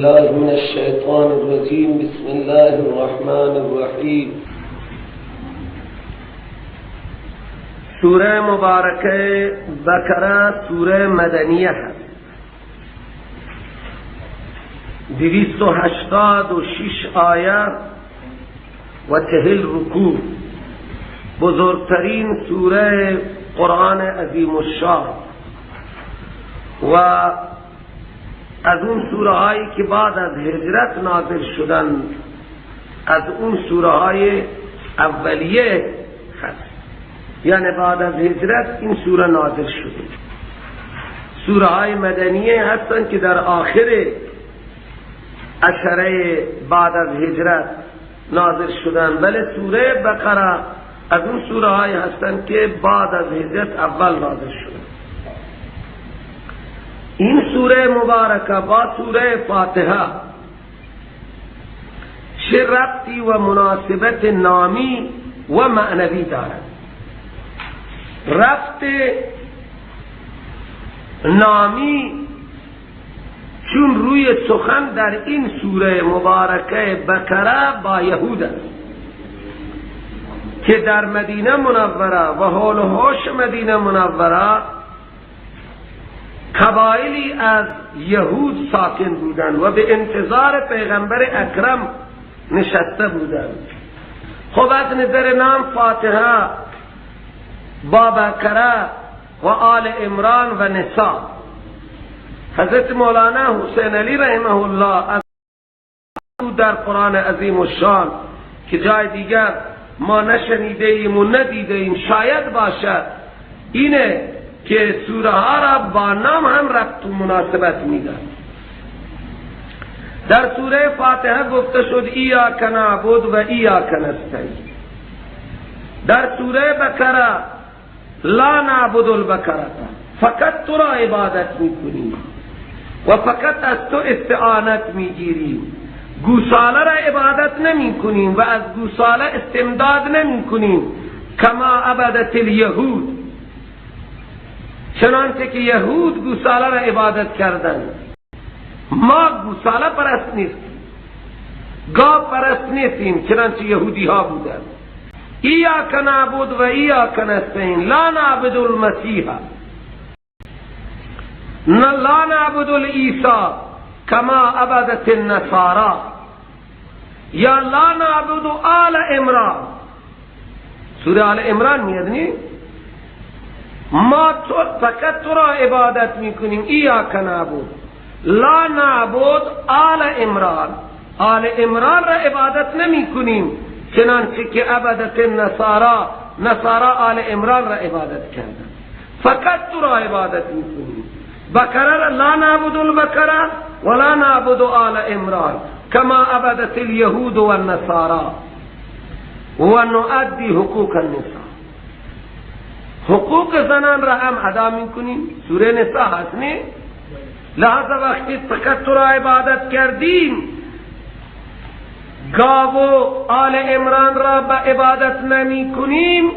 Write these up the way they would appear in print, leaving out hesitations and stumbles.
بالله من الشیطان الرجیم. بسم الله الرحمن الرحیم. سوره مبارکه بقره سوره مدنیه هست. 286 آیه و 40 رکوع، بزرگترین سوره قرآن عظیم الشان و از اون سوره هایی که بعد از هجرت نازل شدن، از اون سوره های اولیه هست. یعنی بعد از هجرت این سوره نازل شده. سوره های مدنیه هستن که در آخر عشره بعد از هجرت نازل شدن، ولی سوره بقره از اون سوره های هستن که بعد از هجرت اول نازل شدن. این سوره مبارکه با سوره فاتحه چه ربطی و مناسبت نامی و معنوی دارد؟ ربط نامی چون روی سخن در این سوره مبارکه بقره با یهود است که در مدینه منوره و حول و حوش مدینه منوره قبایلی از یهود ساکن بودند و به انتظار پیغمبر اکرم نشسته بودند. خب از نظر نام فاتحه با بقره و آل عمران و نساء، حضرت مولانا حسین علی رحمه الله از در قرآن عظیم الشان که جای دیگر ما نشنیده ایم و ندیده ایم، شاید باشد، اینه که سوره ها را با نام هم ربط و مناسبت میدن. در سوره فاتحه گفته شد ایاک نعبد و ایاک نستعین. در سوره بقره لا نعبد البقره، فقط تو را عبادت میکنیم و فقط از تو استعانت میگیریم، گوساله را عبادت نمی کنیم و از گوساله استمداد نمی کنیم. کما عبدت الیهود، چنانچه که یهود گوساله را عبادت کردند. ما گوساله پرست نیستیم، گاو پرست نیستیم، چنانچه یهودی ها بودند. ایاک نعبد و ایاک نستعین، لا نعبد المسیح، لا نعبد العیسی کما عبدت النصارى، یا لا نعبد آل عمران. سوره آل عمران میاد نی؟ ما تو فقط تو را عبادت میکنیم، ایاک نعبد، لا نعبد آل عمران، آل عمران را عبادت نمی کنیم چنانچه که عبدت النصارى، نصارا آل عمران را عبادت کردن. فقط تو را عبادت میکنیم. بقره لا نعبد البقره ولا نعبد آل عمران کما عبدت اليهود والنصارى ونؤدي حقوق النساء. حقوق زنان را هم ادا میکنیم. سوره نساء هست نی؟ لہذا وقتی فقط تو را عبادت کردیم، گاو و آل عمران را به عبادت نمی کنیم،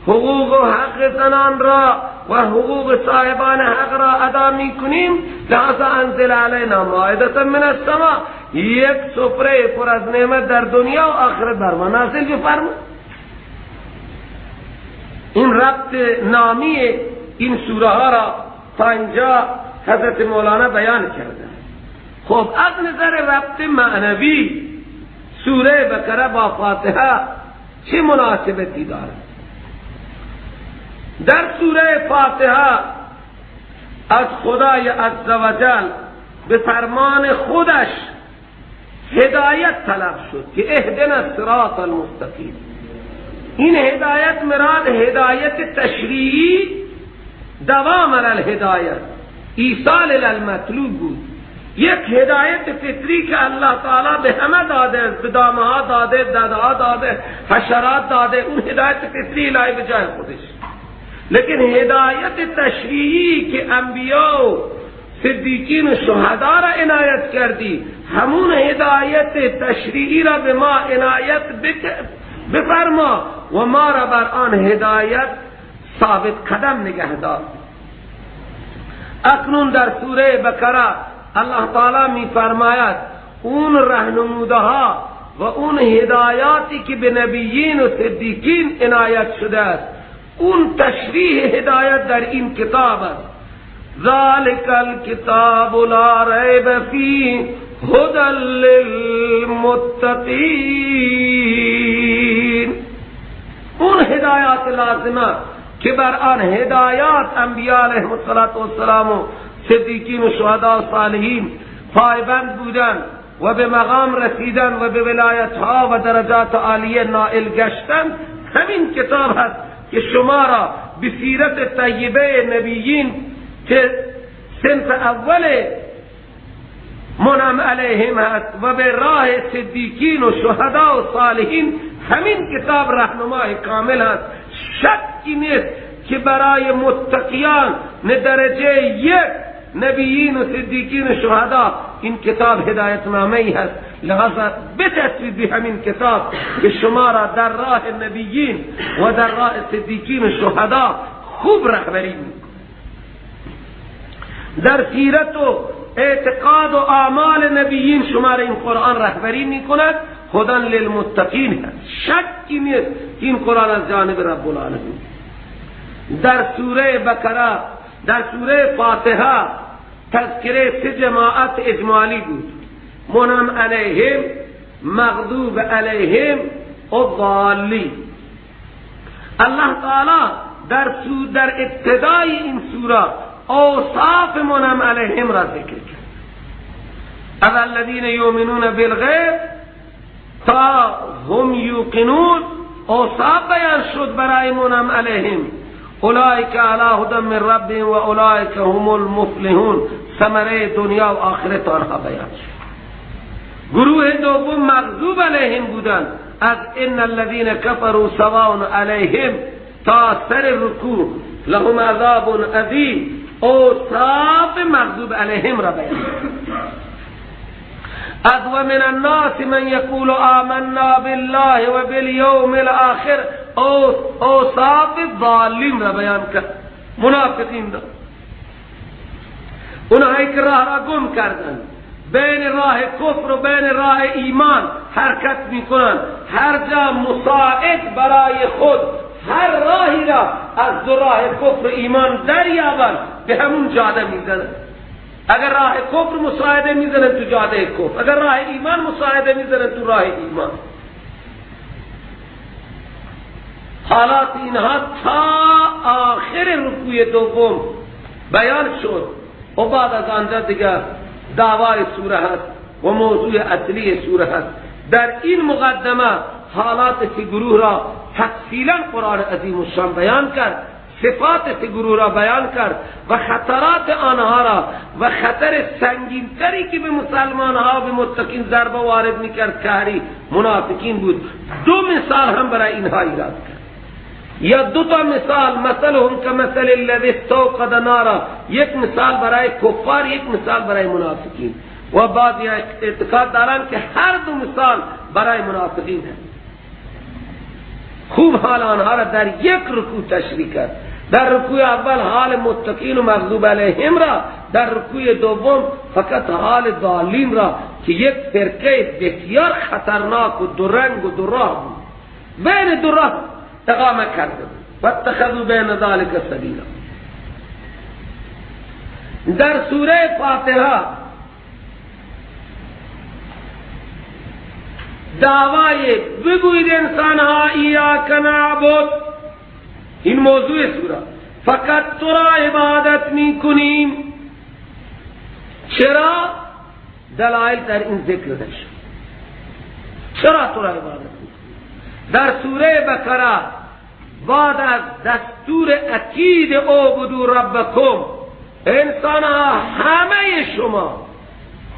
حقوق و حق زنان را و حقوق صاحبان حق را ادا می کنیم. لہذا انزل علینا مائدة من السماء، یک سفره پر از نعمت در دنیا و آخرت بر ما نازل بفرما. این ربط نامی این سوره ها را تا اینجا حضرت مولانا بیان کرده. خب از نظر ربط معنوی سوره بقره با فاتحه چه مناسبتی دارد؟ در سوره فاتحه از خدای عزوجل به فرمان خودش هدایت طلب شد که اهدنا الصراط المستقیم. این هدایت مراد هدایت تشریعی، دوام علی الهدایت، ایصال المطلوب بود. یک هدایت فطری که الله تعالی به همه داده، به دامها داده، دادها داده، حشرات داده، اون هدایت فطری الهی به جای خودش. لیکن هدایت تشریعی که انبیا و صدیقین و شهدا را عنایت کردی، همون هدایت تشریعی را به ما عنایت بفرما و ما را بر آن هدایت ثابت قدم نگه دار. اکنون در سوره بقره الله تعالی می فرماید اون رهنموده ها و اون هدایاتی که به نبیین و صدیقین عنایت شده است، اون تشریح هدایت در این کتاب است. ذالک الکتاب لا ریب فیه هدی للمتقین. اون هدایات لازمه که بر آن هدایات انبیاء علیهم الصلاة والسلام و صدیقین و شهداء و صالحین پایبند بودن و به مقام رسیدن و به ولایت ها و درجات عالیه نائل گشتن، همین کتاب هست که شما را به سیرت طیبه نبیین که صنف اول منعم علیهم هست و به راه صدیقین و شهدا و صالحین، همین کتاب راهنمای کامل هست. شکی نیست که برای متقیان درجه یک نبیین و صدیقین و شهدا این کتاب هدایت نامه ای هست. لذا بتصویب به همین کتاب که شما را در راه نبیین و در راه صدیقین و شهدا خوب رهبری میکنه. در سیرت و اعتقاد و اعمال نبیین شما را این قرآن رهبری میکند. هدی للمتقین هست، شکی نیست این قرآن از جانب رب العالمین. در سوره بقره، در سوره فاتحه تذکره سه جماعت اجمالی بود: منعم علیهم، مغضوب علیهم و ضالین. الله تعالی در ابتدای این سوره اوصاف منعم علیهم را ذکر کرد. الذین یؤمنون بالغیب تا هم یوقنون، اوصاف بیان شد برای منعم علیهم. اولئک علی هدی من ربهم و اولئک هم المفلحون، ثمره دنیا و آخرت آنها بیان شد. گروه دوم مغضوب علیهم بودند، از ان الذین کفروا سواء علیهم تا سر رکوع لهم عذاب عظیم، اوصاف مغضوب علیهم را بیان. از و من الناس من یقول آمنا بالله و بالیوم الاخر، اوصاف ظالم را بیان کرد، منافقین را، اونهایی که راه را گم کردند، بین راه کفر و بین راه ایمان حرکت میکنند، هر جا مساعد برای خود هر راهی را از دو راه کفر و ایمان دریابند به همون جاده میزنند. اگر راه کفر مساعده میزنند تو جاده کفر، اگر راه ایمان مساعده میزنند تو راه ایمان. حالات اینها تا آخر رکوع دوم بیان شد و بعد از آنجا دیگر دعوای سوره هست و موضوع اصلی سوره هست. در این مقدمه حالات سه گروه را تفصیلا قرآن عظیم الشان بیان کرد، صفات سه گروه را بیان کرد و خطرات آنها را و خطر سنگینتری که به مسلمان ها و به متقین ضربه وارد میکرد کهری منافقین بود. دو مثال هم برای اینها ایراد کرد، یا دو تا مثال، مثلهم کمثل الذی استوقد نارا، یک مثال برای کفار، یک مثال برای منافقین. و بعضی اعتقاد دارند که هر دو مثال برای منافقین هست. خوب حال آنها را در یک رکوع تشریح کرد. در رکوع اول حال متقین و مغضوب علیهم را، در رکوع دوم فقط حال ظالم را که یک فرقه بسیار خطرناک و دو رنگ و دو راه بود، بین دو راه اقامه کرده بود، واتخذوا بین ذلک سبیلا. در سوره فاتحه دعوای بگوید انسان ها ایاک نعبد، این موضوع سوره، فقط تو را عبادت می کنیم. چرا؟ دلائل در این ذکر نشد. چرا تو را عبادت می کنیم؟ در سوره بقره بعد از دستور اکید اعبدوا ربکم، انسان ها همه شما،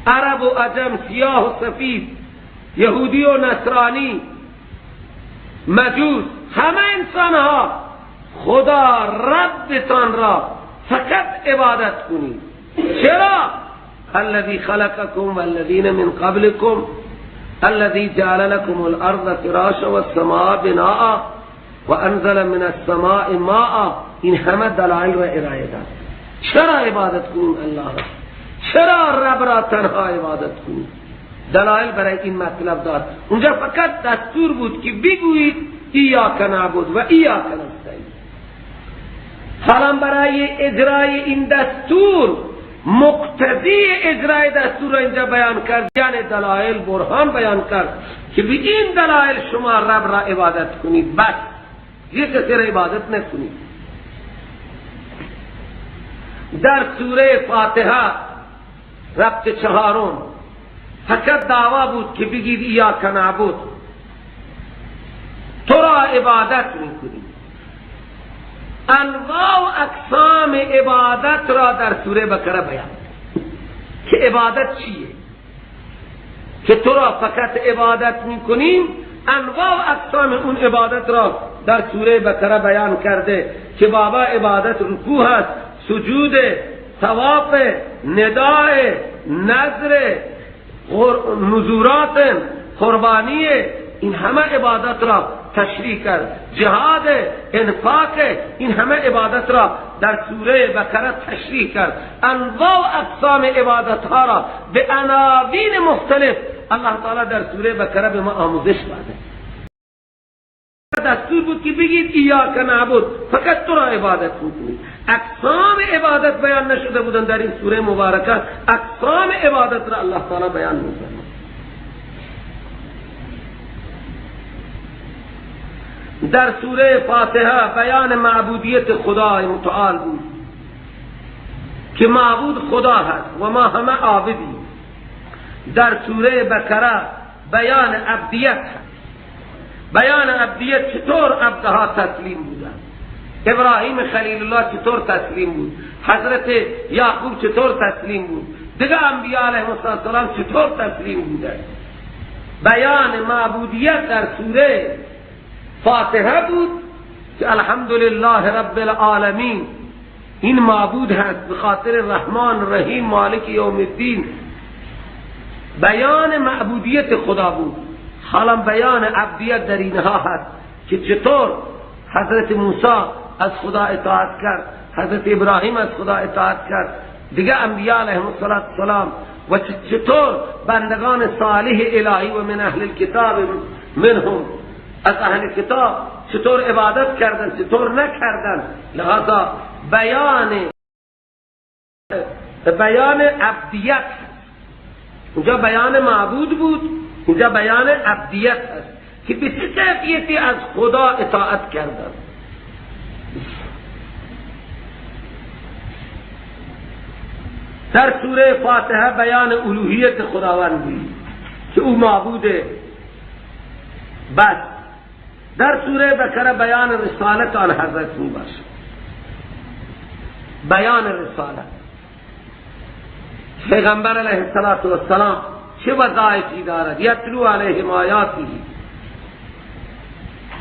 عرب و عجم، سیاه و سفید، یهودی و نصرانی، مجوس، همه انسان ها خدا ربتان را فقط عبادت کنید. چرا؟ الذي خلقكم والذین من قبلكم الذي جعل لكم الارض فراشا والسماء بناء وانزل من السماء ماء. این همه دلائل را ارائه داد. چرا عبادت کنیم الله را؟ چرا رب را تنها عبادت کنید؟ دلایل برای این مطلب داد. اونجا فقط دستور بود که بگویید ایاک نعبد و ایاک نستعین. حالا برای اجرای این دستور، مقتضی اجرای دستور را اینجا بیان کرد، یعنی دلایل، برهان بیان کرد که به این دلایل شما رب را عبادت کنید، بس یک کسی را عبادت نکنید. در سوره فاتحه ربط چهارم فقط دعوا بود که بگید ایاک نعبد، تو را عبادت میکنیم. انواع و اقسام عبادت را در سوره بقره بیان که عبادت چیه، که تو را فقط عبادت میکنیم. انواع و اقسام اون عبادت را در سوره بقره بیان کرده که بابا عبادت رکوع هست، سجود، طواف، نداء، نذر، نذورات، قربانی، این همه عبادت را تشریح کرد. جهاد، انفاق، این همه عبادت را در سوره بقره تشریح کرد. انواع و اقسام عبادت ها را به عناوین مختلف الله تعالی در سوره بقره به ما آموزش داده. دستور بود که بگید ایاک نعبد، فقط تو را عبادت میکنید. اقسام عبادت بیان نشده بودن در این سوره مبارکه، اقسام عبادت را الله تعالی بیان میکنه. در سوره فاتحه بیان معبودیت خدای متعال بود که معبود خدا هست و ما همه عابدیم. در سوره بقره بیان عبدیت هست. بیان عبدیت چطور عبدها تسلیم بودن، ابراهیم خلیل الله چطور تسلیم بود، حضرت یعقوب چطور تسلیم بود، دیگه انبیاء علیهم السلام چطور تسلیم بودن. بیان معبودیت در سوره فاتحه بود که الحمدلله رب العالمین، این معبود هست به خاطر رحمان رحیم مالک یوم الدین. بیان معبودیت خدا بود. حالا بیان عبدیت در اینها هست که چطور حضرت موسی از خدا اطاعت کرد، حضرت ابراهیم از خدا اطاعت کرد، دیگه انبیاء علیهم السلام، و چطور بندگان صالح الهی و من اهل الکتاب منهم، از اهل کتاب چطور عبادت کردن، چطور نکردن. لذا بیان عبدیت، اونجا بیان معبود بود، اینجا بیان عبدیت است که به چه کیفیتی از خدا اطاعت کردن. در سوره فاتحه بیان الوهیت خداوند بود که او معبوده بس. در سوره بقره بیان رسالت آن حضرت می باشه. بیان رسالت پیغمبر علیه السلام چه وظایفی دارد؟ یتلو علیهم آیاته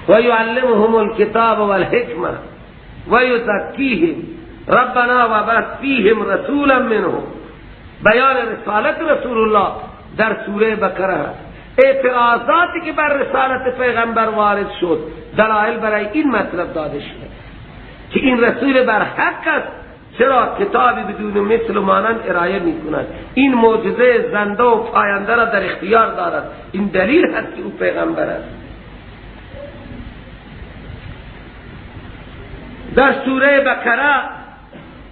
و یعلمهم الکتاب والحکمه و یزکیهم ربنا وابعث فیهم رسولا منهم. بیان رسالت رسول الله در سوره بقره است. اعتراضاتی که بر رسالت پیغمبر وارد شد دلایل برای این مطلب داده شده که این رسول بر حق است، چرا کتابی بدون مثل و مانند ارائه می کند، این معجزه زنده و پاینده را در اختیار دارد، این دلیل هست که او پیغمبر است. در سوره بقره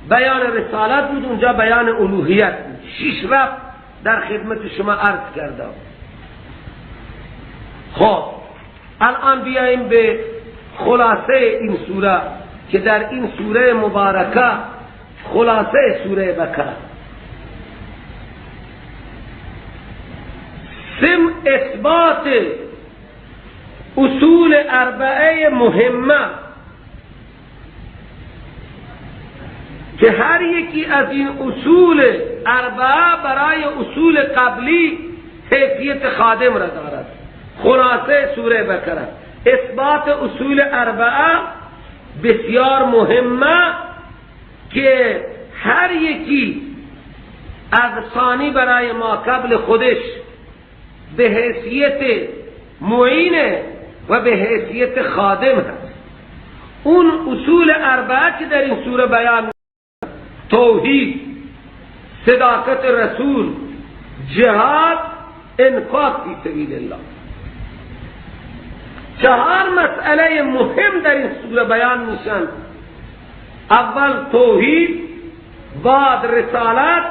بیان رسالت بود، اونجا بیان الوهیت بود. 6 ربط در خدمت شما عرض کردم. خب الان بیاییم به خلاصه این سوره که در این سوره مبارکه خلاصه سوره بقره سم اثبات اصول اربعه مهمه که هر یکی از این اصول اربعه برای اصول قبلی حیثیت خادم را دارد. خلاصه سوره بقره اثبات اصول اربعه بسیار مهمه که هر یکی از ثانی برای ما قبل خودش به حیثیت معینه و به حیثیت خادم هست. اون اصول اربعه که در این سوره بیان، توحید، صداقت رسول، جهاد، انفاق فی سبیل الله. چهار مسئله مهم در این سوره بیان میشن. اول توحید، بعد رسالت،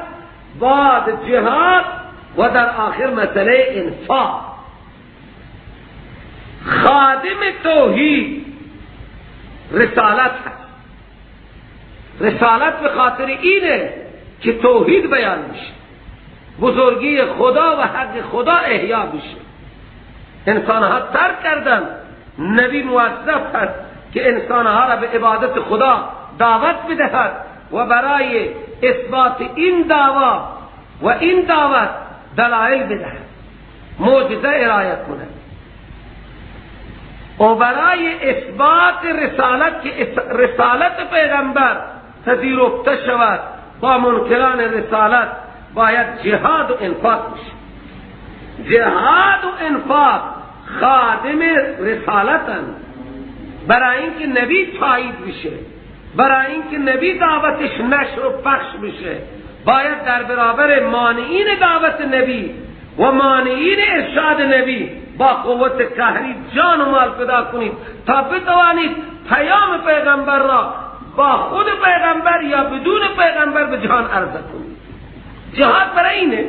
بعد جهاد و در آخر مسئله انفاق. خادم توحید رسالت هست. رسالت به خاطر اینه که توحید بیان میشه، بزرگی خدا و حق خدا احیا میشه. انسانها ترک کردن، نبی موظف هست که انسانها را به عبادت خدا دعوت بدهد و برای اثبات این دعوا و این دعوت دلائل بدهد، معجزه ارائه کند و برای اثبات رسالت که رسالت پیغمبر پذیرفته شود با منکران رسالت باید جهاد و انفاق بشه. جهاد و انفاق خادم رسالتند، برای اینکه نبی تایید بشه، برای اینکه نبی دعوتش نشر و پخش بشه، باید در برابر مانعین دعوت نبی و مانعین ارشاد نبی با قوت قهری جان و مال فدا کنید تا بتوانید پیام پیغمبر را با خود پیغمبر یا بدون پیغمبر به جهان عرضه کنید. جهاد برای اینه.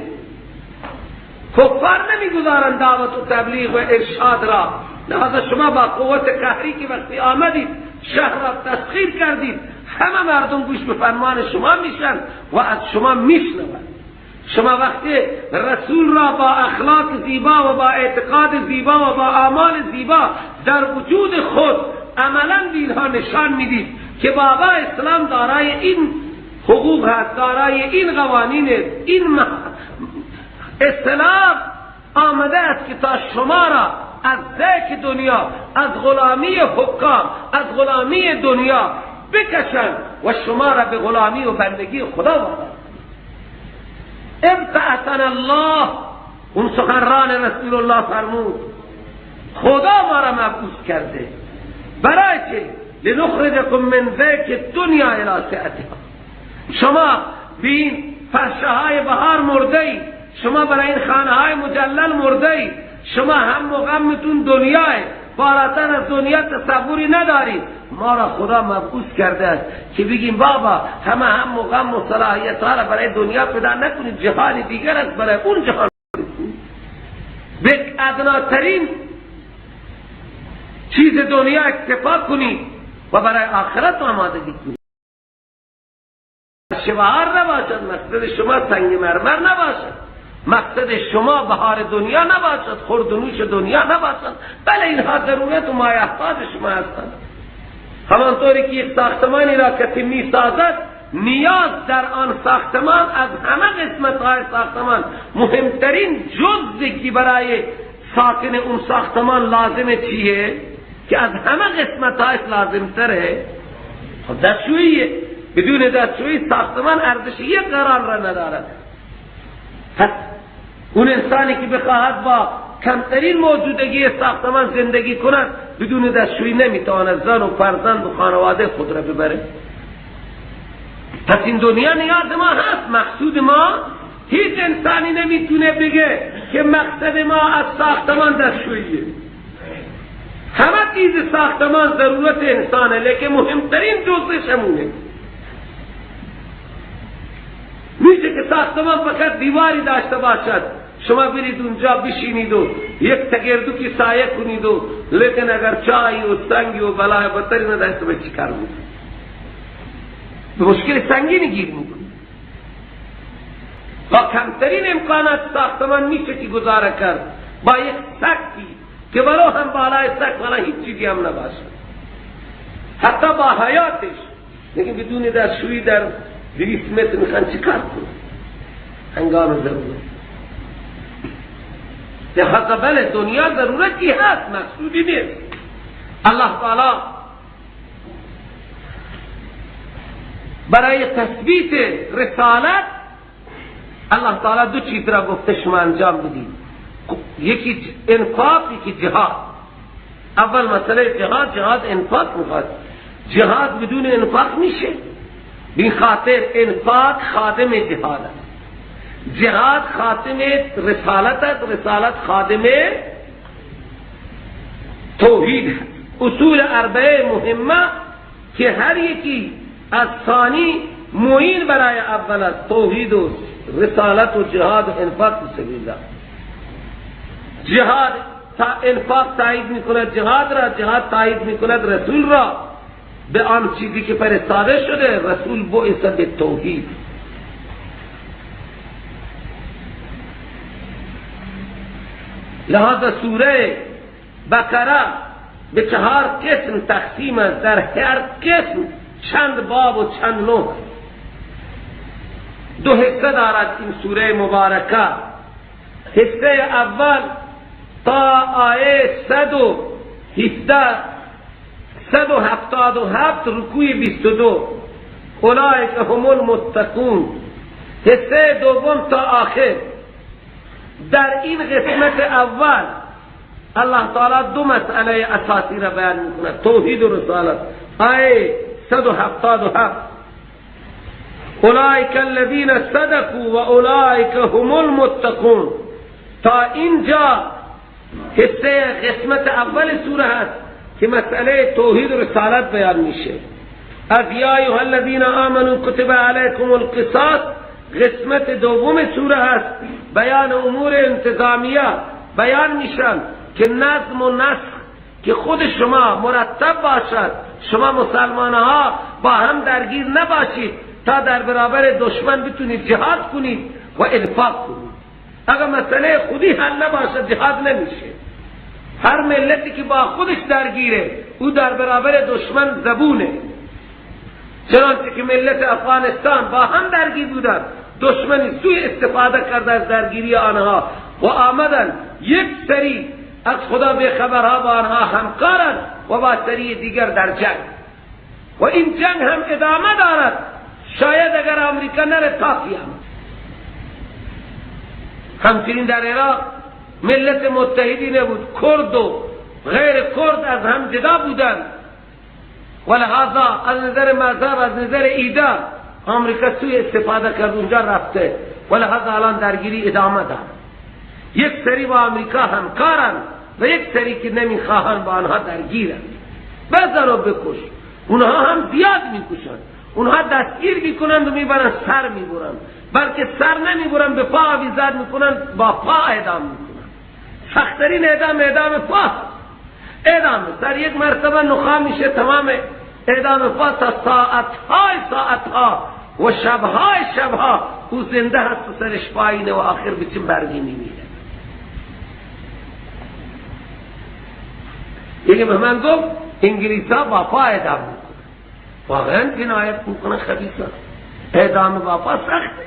کفار نمیگذارند دعوت و تبلیغ و ارشاد را، لذا شما با قوت قهری که وقتی آمدید شهر را تسخیر کردید، همه مردم گوش به فرمان شما میشن و از شما میشنوند. شما وقتی رسول را با اخلاق زیبا و با اعتقاد زیبا و با اعمال زیبا در وجود خود عملا به اینها نشان میدید که بابا اسلام دارای این حقوق هست، دارای این قوانین، این اسلام آمده است که تا شما را از ذک دنیا، از غلامی حکام، از غلامی دنیا بکشند و شما را به غلامی و بندگی خدا وادار. ابعثنا الله، اون سخنران رسول الله فرمود خدا ما را مبعوث کرده برای چه؟ لنخرجکم من ذک دنیا الی سعتها. شما به این فرشه های بهار مرده ای، شما برای این خانه های مجلل مرده ای، شما هم و غمتون دنیاه، بالاتر از دنیا تصوری ندارید. ما را خدا مبعوث کرده است که بگیم بابا همه هم و غم و صلاحیت ها را برای دنیا پیدا نکنید، جهان دیگر است، برای اون جهان به ادناترین چیز دنیا اکتفا کنید و برای آخرت آمادگی کنید. شوار نباشد، مقصد شما سنگ مرمر نباشد، مقصد شما بهار دنیا نباشد، خورد و نوش دنیا نباشد، بله اینها ضرورت و مایحتاج شما هستند. همانطوری که یک ساختمانی را کسی می سازد، نیاز در آن ساختمان از همه قسمت های ساختمان مهمترین جزئی که برای ساکن اون ساختمان لازمه چیه؟ که از همه قسمت هایش لازم تره، خب دستشوییه. بدون دستشویی ساختمان ارزش یک قرار را ندارد. پس اون انسانی که بخواهد با کمترین موجودگی ساختمان زندگی کند، بدون دستشویی نمیتواند زن و فرزند و خانواده خود را ببره. پس این دنیا نیاز ما هست، مقصود ما. هیچ انسانی نمیتونه بگه که مقصد ما از ساختمان دستشوییه. همه چیز ساختمان ضرورت انسانه، لیکن مهمترین جزءش همونه. میشه که ساختمان فقط دیواری داشته باشد، شما برید اونجا بشینید و یک تگردوکی سایه کنید و لیکن اگر چای و سنگی و بلای بدتری نداشته باشه چیکار میکنید؟ به مشکل سنگینی گیر میکنید. با کمترین امکانات ساختمان میشه که گزاره کرد با یک سقفی که ولو هم بالای سقف ولا هیچ چیزی هم نباشد، حتی با حیاتش. لیکن بدون دستشویی در 200 متر میخوان چیکار کنن؟ هنگام ضرورت. لحاظا بله دنیا ضرورتی هست، مقصودی نیست. الله تعالی برای تثبیت رسالت الله تعالی دو چیز را گفته شما انجام بدید، یکی انفاق، یکی جهاد. اول مسئله جهاد، جهاد انفاق میخواد. جهاد بدون انفاق میشه. بین خاطر انفاق خادم جهاد است. جهاد خاتم رسالت است، رسالت خادم توحید. اصول اربعه مهمه که هر یکی از ثانی معین برای اول است، توحید و رسالت و جهاد و انفاق فی سبیل الله. جهاد تا انفاق تایید میکند جهاد را، جهاد تایید میکند رسول را به آن چیزی که فرستاده شده. رسول بعث به توحید. لہذا سوره بقره به 4 قسم تقسیم است، در هر قسم چند باب و چند نوع. دو حصه دارد این سوره مبارکه. حصه اول تا آیه 117 177 رکوع 22، اولئک هم المتقون. حصه دوم تا آخر. در این قسمت اول الله تعالی دو مسئله اساسی را بیان میکند، توحید و رسالت. آیه 177، اولئک الذین صدقوا و اولئک هم المتقون. تا اینجا حصه قسمت اول سوره هست که مسئله توحید و رسالت بیان میشه. از یا ایها الذین آمنوا کتب علیکم القصاص قسمت دوم سوره هست، بیان امور انتظامیه بیان میشن که نظم و نسق که خود شما مرتب باشد، شما مسلمان ها با هم درگیر نباشید تا در برابر دشمن بتونید جهاد کنید و انفاق کنید. اگر مسئله خودی حل نباشد جهاد نمیشه. هر ملتی که با خودش درگیره او در برابر دشمن زبونه. چنانچه که ملت افغانستان با هم درگیر بودند، دشمنی سوء استفاده کرده از درگیری آنها و آمدن یک سری از خدا به خبرها با آنها همکارند و با سری دیگر در جنگ، و این جنگ هم ادامه دارد. شاید اگر آمریکا نره تا قیامت. همچنین در عراق ملت متحدی نبود، کرد و غیر کرد از هم جدا بودند و لهذا از نظر مذهب، از نظر ایده آمریکا سوء استفاده کرد، اونجا رفته و لهذا الان درگیری ادامه دارد. یک سری با آمریکا همکارند و یک سری که نمیخواهند با آنها درگیرند. بزن و بکش. اونها هم زیاد میکشند، اونها دستگیر میکنند و میبرند سر میبرند، بلکه سر نمیبرند، به پا آویزان میکنند، با پا اعدام میکنند. سخترین اعدام اعدام پا، اعدام سر یک مرتبه نخاع میشه تمام. اعدام پا تا ساعتهای ساعتها و شبهای شبها او زنده هست و سرش پایینه و آخر به چه برگی میمیره. یکی به من گفت انگلیس ها با پا اعدام میکنن. واقعا جنایت میکنن خبیثا. اعدام با پا سخته،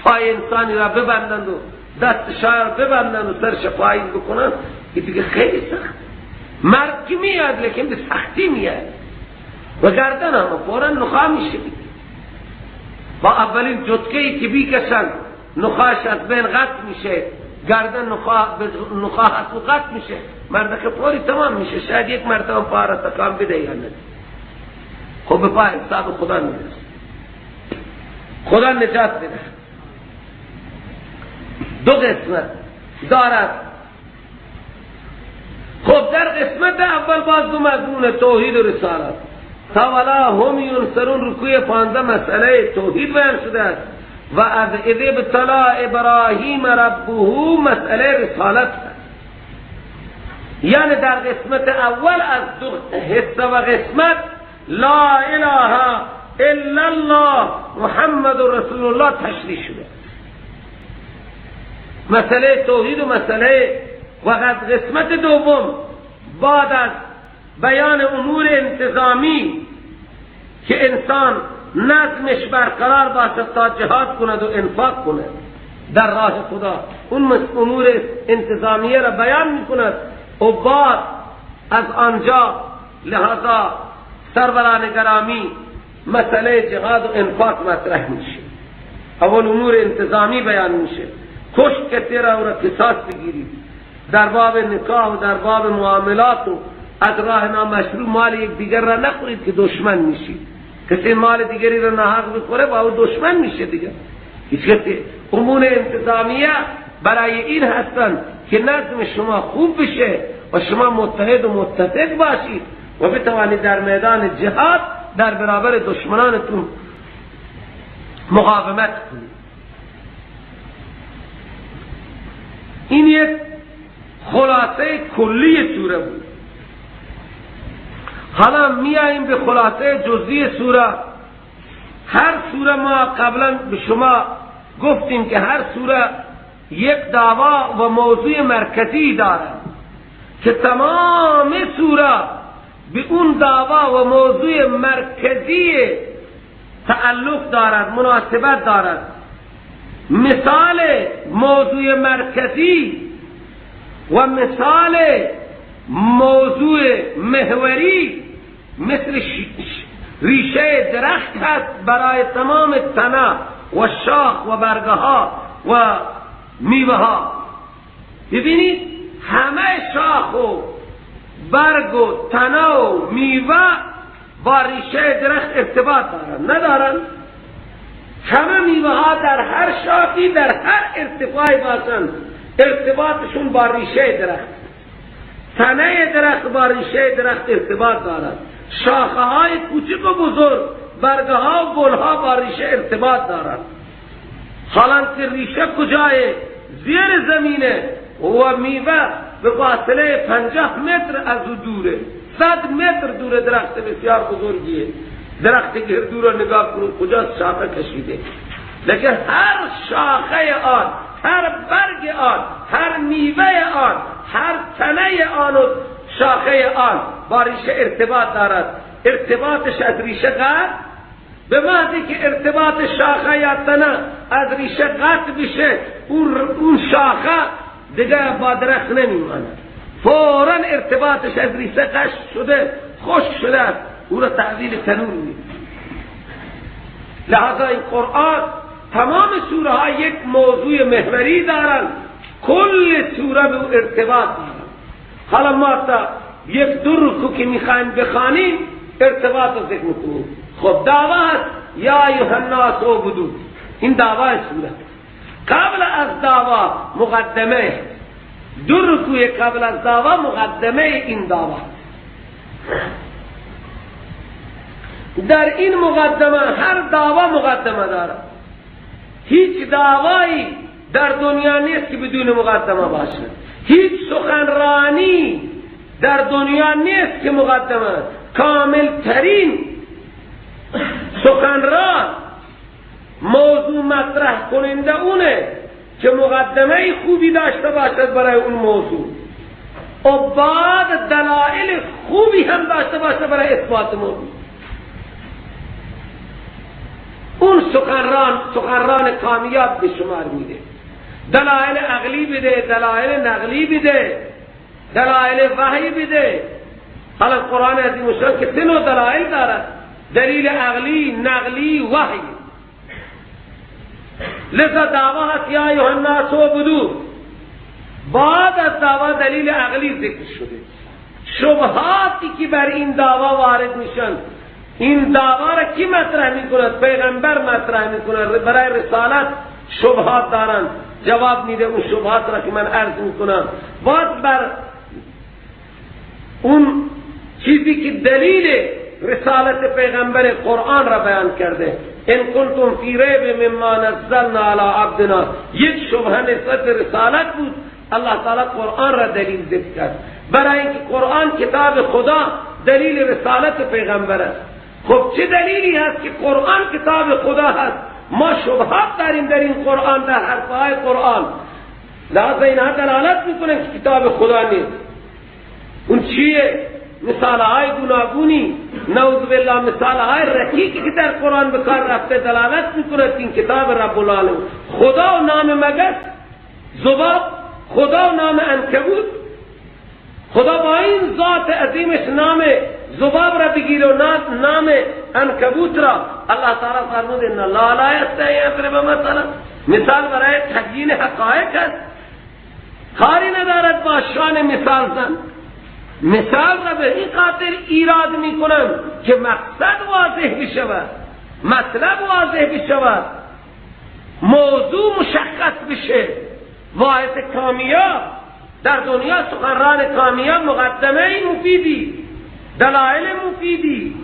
پای انسانی را ببندند و دست شایر ببندند و سرش پایین بکنن، این دیگه خیلی سخت. مرگ که میاد لیکن به سختی میاد و گردن هم فورا نخاع میشه. با اولین جتکه ای که بیکشن نخاعش از بین قطع میشه، گردن نخاع از قطع میشه، مرد که فوری تمام میشه. شاید یک مرتبه پا را تکان بده یا نه. خب به پا حساب خدا میرسه، خدا نجات بده. دو قسمت دارد. خب در قسمت اول باز دو مضمون توحید و رسالت. تا ولا هم ینصرون رکوع 15 مسئله توحید بیان شده است و از اذ ابتلا ابراهیم ربه مسئله رسالت است. یعنی در قسمت اول از دو حصه و قسمت لا اله الا الله محمد رسول الله تشریح شده، مسئله توحید و مسئله. و از قسمت دوم بعد از بیان امور انتظامی که انسان نظمش برقرار باشد تا جهاد کند و انفاق کند در راه خدا، اون امور انتظامیه را بیان میکند و بعد از آنجا لہذا سروران گرامی مسئله جهاد و انفاق مطرح میشه. اول امور انتظامی بیان میشه، کشت کسی را او را قصاص بگیرید، در باب نکاح و در باب معاملات و از راه نامشروع مال یک دیگر را نخورید که دشمن میشید. کسی مال دیگری را ناحق بخوره با او دشمن میشه دیگه. هیچ کسی. امور انتظامیه برای این هستند که نظم شما خوب بشه و شما متحد و متفق باشید و بتوانید در میدان جهاد در برابر دشمنانتون مقاومت کنید. این یک خلاصه کلی سوره بود. حالا میاییم به خلاصه جزئی سوره. هر سوره ما قبلا به شما گفتیم که هر سوره یک دعوا و موضوع مرکزی دارد که تمام سوره به اون دعوا و موضوع مرکزی تعلق دارد، مناسبت دارد. مثال موضوع مرکزی و مثال موضوع محوری مثل ریشه درخت هست برای تمام تنه و شاخ و برگه ها و میوه ها. ببینید همه شاخ و برگ و تنه و میوه با ریشه درخت ارتباط دارن، ندارن؟ همه میوه ها در هر شاخی در هر ارتفاعی باشن ارتباطشون با ریشه درخت، تنه درخت با ریشه درخت ارتباط دارد، شاخه های کوچک و بزرگ، برگه ها و گل ها با ریشه ارتباط دارد. حالا که ریشه کجای؟ زیر زمینه و میوه به فاصله 50 متر از او دوره، 100 متر دوره. درخت بسیار بزرگیه، درخت گردو رو نگاه کنید کجا شاخه کشیده، لیکن هر شاخه آن، هر برگ آن، هر میوه آن، هر تنه آن و شاخه آن با ریشه ارتباط دارد. ارتباطش از ریشه قطع، به محضی که ارتباط شاخه یا تنه از ریشه قطع بشه اون شاخه دیگه با درخت نمیماند، فوراً ارتباطش از ریشه قطع شده، خشک شده است، او را تحویل تنور میده. لحاظا این قرآن تمام سوره ها یک موضوع محوری دارند، کل سوره به او ارتباط دارند. حالا ما تا یک دو رکوع که میخوایم بخوانیم ارتباط رو ذکر میکنیم. خب دعوا هست یا ایها الناس اعبدوا، این دعوای سوره. قبل از دعوا مقدمه، دو رکوع قبل از دعوا مقدمه این دعوا. در این مقدمه هر دعوا مقدمه دارد. هیچ دعوایی در دنیا نیست که بدون مقدمه باشه، هیچ سخنرانی در دنیا نیست که مقدمه. کامل ترین سخنران، موضوع مطرح کننده اونه که مقدمه خوبی داشته باشد برای اون موضوع و بعد دلایل خوبی هم داشته باشه برای اثبات موضوع. اون سخنران کامیاب به شمار میده. دلایل عقلی بده، دلایل نقلی بده، دلایل وحی بده. حالا قرآن عظیم الشان که سه نوع دلایل دارد: دلیل عقلی، نقلی، وحی. لذا دعوا هست یا ایها الناس اعبدوا، بعد از دعوا دلیل عقلی ذکر شده. شبهاتی که بر این دعوا وارد میشن، این دعوا را کی مطرح میکند؟ پیغمبر مطرح میکند. برای رسالت شبهات دارند، جواب میده اون شبهات را که من عرض میکنم. بعد بر اون چیزی که دلیل رسالت پیغمبر قرآن را بیان کرده، ان کنتم فی ریب مما نزلنا علی عبدنا، یک شبهه نسبت رسالت بود، الله تعالی قرآن را دلیل ذکر کرد. برای اینکه قرآن کتاب خدا دلیل رسالت پیغمبر است. خب چه دلیلی هست که قرآن کتاب خدا هست؟ ما شبهات داریم در این قرآن، در حرفهای قرآن، لحاظا اینها دلالت میکنه که کتاب خدا نیست. اون چیه؟ مثالهای گوناگونی، نعوذ بالله، مثالهای رکیکی که در قرآن به کار رفته دلالت میکنه که این کتاب رب العالمین. خدا و نام مگس، ذباب، خدا و نام عنکبوت، خدا با این ذات عظیمش نام ذباب را بگیر و نام عنکبوت را. الله تعالی فرمود ان الله لا یستحی ان یضرب مثلا، مثال برای تبیین حقایق است، کاری ندارد با شان مثال زن. مثال را به این خاطر ایراد میکنم که مقصد واضح بشود، مطلب واضح بشود. موضوع مشخص بشه. واعظ کامیاب در دنیا، سخنران کامیاب مقدمه مفیدی، دلایل مفیدی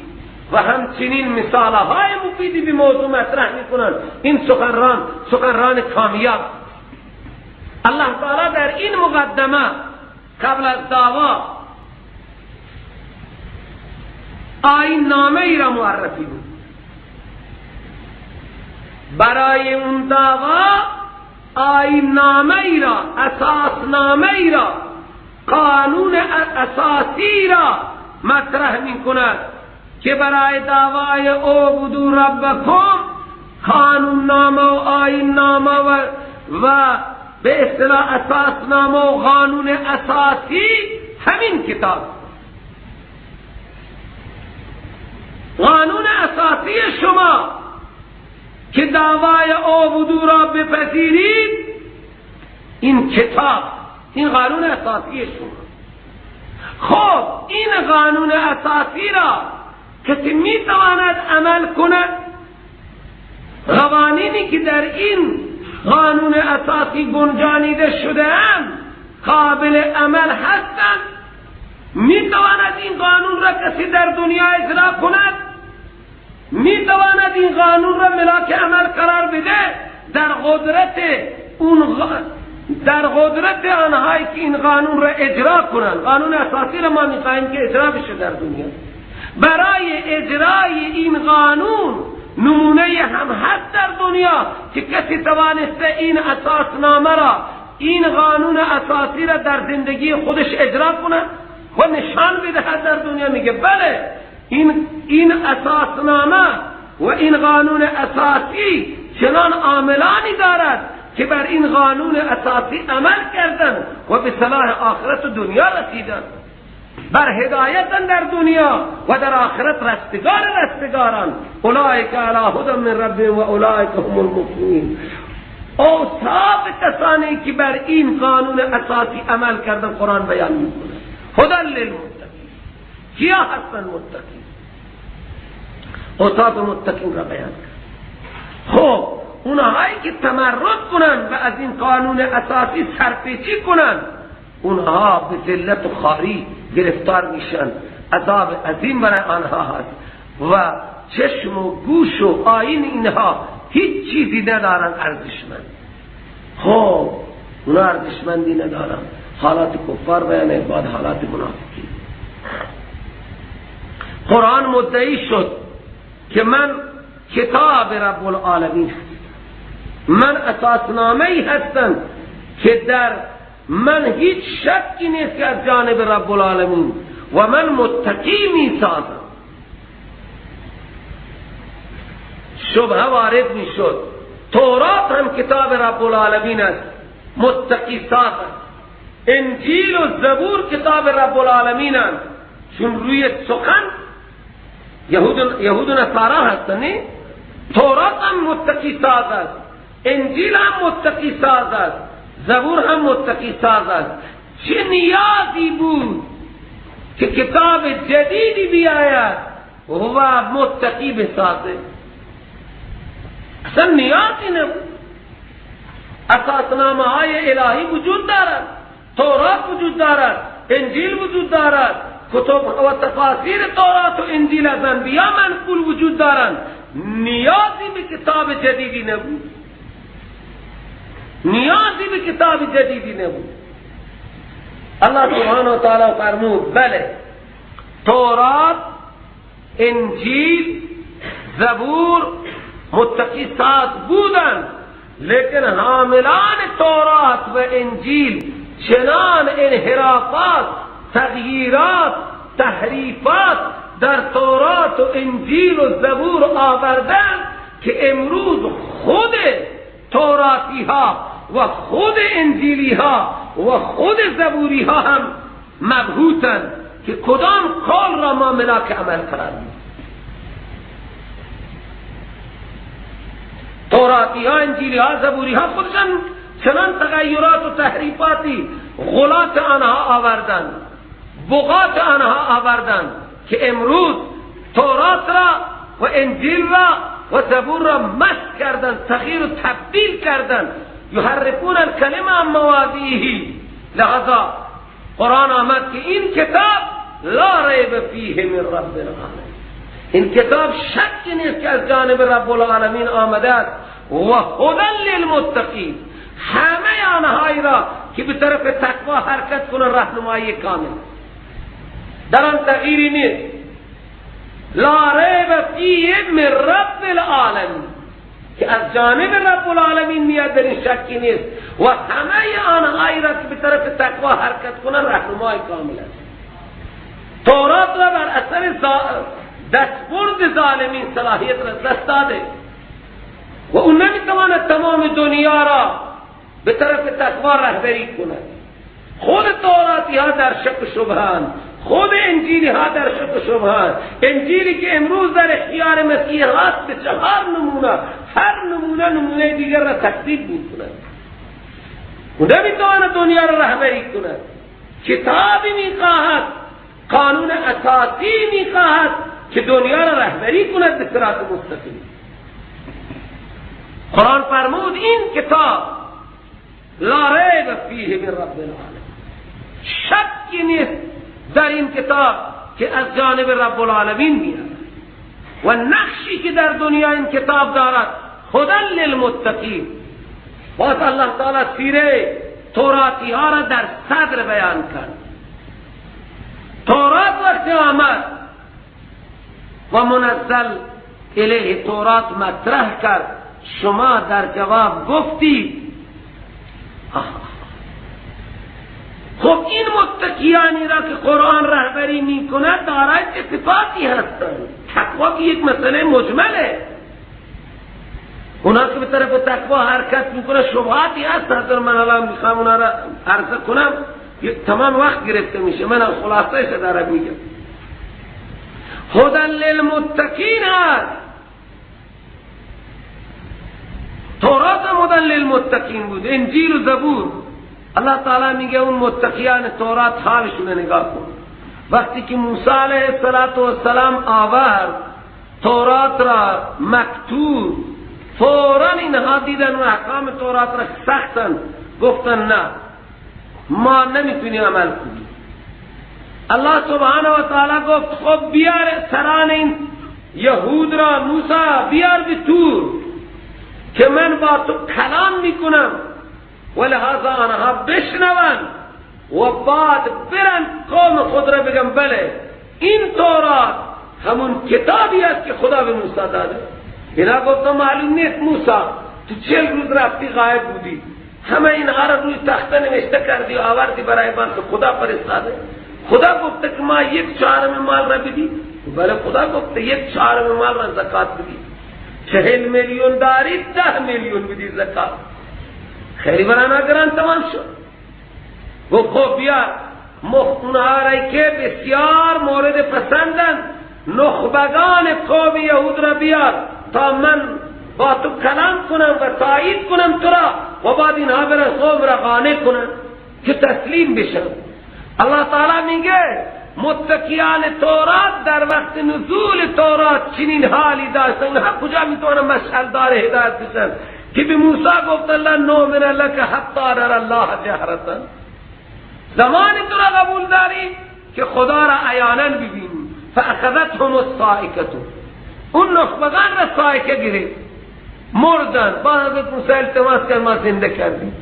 و همچنین مثالهای مفیدی به موضوع مطرح میکنن. این سخنران، سخنران کامیاب. الله تعالی در این مقدمه قبل از دعوا آیین نامه ای را معرفی بود. برای اون دعوا آیین نامه ای را، اساس نامه ای را، قانون اساسی را مطرح می کند که برای دعوای اعبدوا ربکم قانون نامه و آیین نامه و به اصطلاح اساس نامه و قانون اساسی همین کتاب. قانون اساسی شما که دعوای اعبدوا را بپذیرید، این کتاب، این قانون اساسی شما. خب این قانون اساسی را کسی میتواند عمل کند؟ قوانینی که در این قانون اساسی گنجانیده شده اند قابل عمل هستند؟ میتواند این قانون را کسی در دنیا اجرا کند؟ میتواند این قانون را ملاک عمل قرار بده؟ در قدرت اون، در قدرت آنهایی که این قانون را اجرا کنند. قانون اساسی را ما میخواهیم که اجرا بشه در دنیا. برای اجرای این قانون نمونه هم هست در دنیا که کسی توانسته این اساسنامه را، این قانون اساسی را در زندگی خودش اجرا کنه و نشان بدهد در دنیا؟ میگه بله، این اساسنامه و این قانون اساسی چنان عاملانی دارد که بر این قانون اساسی عمل کردند و به صلاح آخرت و دنیا رسیدند، بر هدایتن در دنیا و در آخرت رستگار رستگاران. اولئک علی هدی من ربهم و اولئک هم المفلحون. اوصاف کسانی که بر این قانون اساسی عمل کردن قرآن بیان میکنه. هدی للمتقین. کیا هستن متقین؟ اوصاف متقین را بیان کرد. خب اونهایی که تمرد کنن و از این قانون اساسی سرپیچی کنن، اونها به ذلت و خواری گرفتار میشن، عذاب عظیم برای آنها هست و چشم و گوش و آیین اینها هیچ چیزی ندارن ارزشمند. خب اونا ارزشمندی ندارن. حالات کفار بیانه، بعد حالات منافقین. قرآن مدعی شد که من کتاب رب العالمین هستم، من اساسنامه‌ای هستم که در من هیچ شکی نیست که از جانب رب العالمین و من متقی می سازم. شبهه وارد می شد. تورات هم کتاب رب العالمین است، متقی ساز است. انجیل و زبور کتاب رب العالمین است، چون روی سخن یهود و نصارا هستند. نه، تورات هم متقی ساز است، انجیل هم متقی ساز است، زبور هم متقی ساز است. چه نیازی بود که کتاب جدیدی بیاید و متقی بسازه؟ اصلا نیازی نبود. اساسنامه های الهی وجود دارد، تورات وجود دارد، انجیل وجود دارد، کتب و تفاسیر تورات و انجیل از انبیا منقول وجود دارند. نیازی به کتاب جدیدی نبود، نیازی به کتاب جدیدی نبود. الله سبحانه و تعالی فرمود بله، تورات، انجیل، زبور متقی ساز بودند، لیکن حاملان تورات و انجیل چنان انحرافات، تغییرات، تحریفات در تورات و انجیل و زبور آوردند که امروز خود توراتی ها و خود انجیلی ها و خود زبوری ها هم مبهوتند که کدام قول را ما ملاک عمل قرار میدیم. توراتی ها، انجیلی ها، زبوری ها خودشان چنان تغییرات و تحریفاتی غلات آنها آوردند، بغات آنها آوردند که امروز تورات را و انجیل را و زبور را مسخ کردند، تغییر و تبدیل کردند. یحرفون الکلمه عن مواضعه. لذا قرآن آمد که این کتاب لا ریب فیه من رب العالمین، این کتاب شکی نیست که از جانب رب العالمین آمده است و هدی للمتقین، همه آنهایی را که به طرف تقوا حرکت کنند راهنمایی کامل، در آن تغییری نیست. لا ریب فیه من رب العالمین، که از جانب رب العالمین میاد، در این شکی نیست و همه آنهایی را که به طرف تقوا حرکت کنند راهنمای کامل است. تورات را بر اثر دستبرد ظالمین صلاحیت را دست داده و او نمیتواند تمام دنیا را به طرف تقوا رهبری کند. خود توراتی ها در شک و شبهند، خود انجیلی ها در شک و شبهند. انجیلی که امروز در اختیار مسیح هاست به 4 نمونه، هر نمونه نمونه دیگر را تکذیب میکند. او نمیتواند دنیا را رهبری کند. کتابی میخواهد، قانون اساسی میخواهد که دنیا را رهبری کند به صراط مستقیم. قرآن فرمود این کتاب لا ریب فیه من رب العالمین، شکی نیست در این کتاب که از جانب رب العالمین میاد و نقشی که در دنیا این کتاب دارد هدی للمتقین. باز الله تعالی سیره توراتی ها را در صدر بیان کرد. تورات وقتی آمد و منزل الیه تورات مطرح کرد، شما در جواب گفتی خب این متقیانی را که قرآن رهبری می کند دارای چه صفاتی هستند؟ تقوا که یک مسئله مجمله، اونا که به طرف تقوا حرکت میکنه شبهاتی هست. حضر من الان میخوام اونا را عرضه کنم، تمام وقت گرفته میشه، من خلاصه ش دارم میگم. هدی للمتقین هست. تورات هم هدی للمتقین بود، انجیل و زبور. الله تعالی میگه اون متقیان تورات حالشون نگاه کن. وقتی که موسی علیه السلام آورد تورات را مکتوب، فوراً اینها دیدن و احکام تورات را سختن، گفتن نه ما نمیتونیم عمل کنیم. الله سبحانه و تعالی گفت خب بیار سران این یهود را، موسی بیار به تور که من با تو کلام میکنم و لحاظا آنها بشنون و بعد برن قوم خود را بگم بله این تورات همون کتابی است که خدا به موسی داده. اینا گفتم معلوم نیست موسی تو 40 روز رفتی غایب بودی، همه اینها را روی تخته نوشته کردی و آوردی برای من که خدا فرستاده. خدا گفته که ما 1/4 مال را بدی؟ بله خدا گفته 1/4 مال را زکات بدی. 40 میلیون داری 10 میلیون بدی زکات. خیلی برانا گران تمام شد. گفت خب بیا اونها را که بسیار مورد پسندن نخبگان قوم یهود را بیار تا من با تو کلام کنم و تایید کنم تو را و بعد اینها برن قوم را قانع کنم که تسلیم بشن. الله تعالی میگه متقیان تورات در وقت نزول تورات چنین حالی داشتن، اینها کجا میتونن مشعل دار هدایت بشن که به موسی گفت لن نؤمن لک حتی نری الله جهرة. زمان تو را قبول داری که خدا را عیانا ببینی. فاخذتهم الصاعقه، اون نخبگان را صاعقه گرفت، مردن. با حضرت موسی التماس کرد ما زنده کردیم.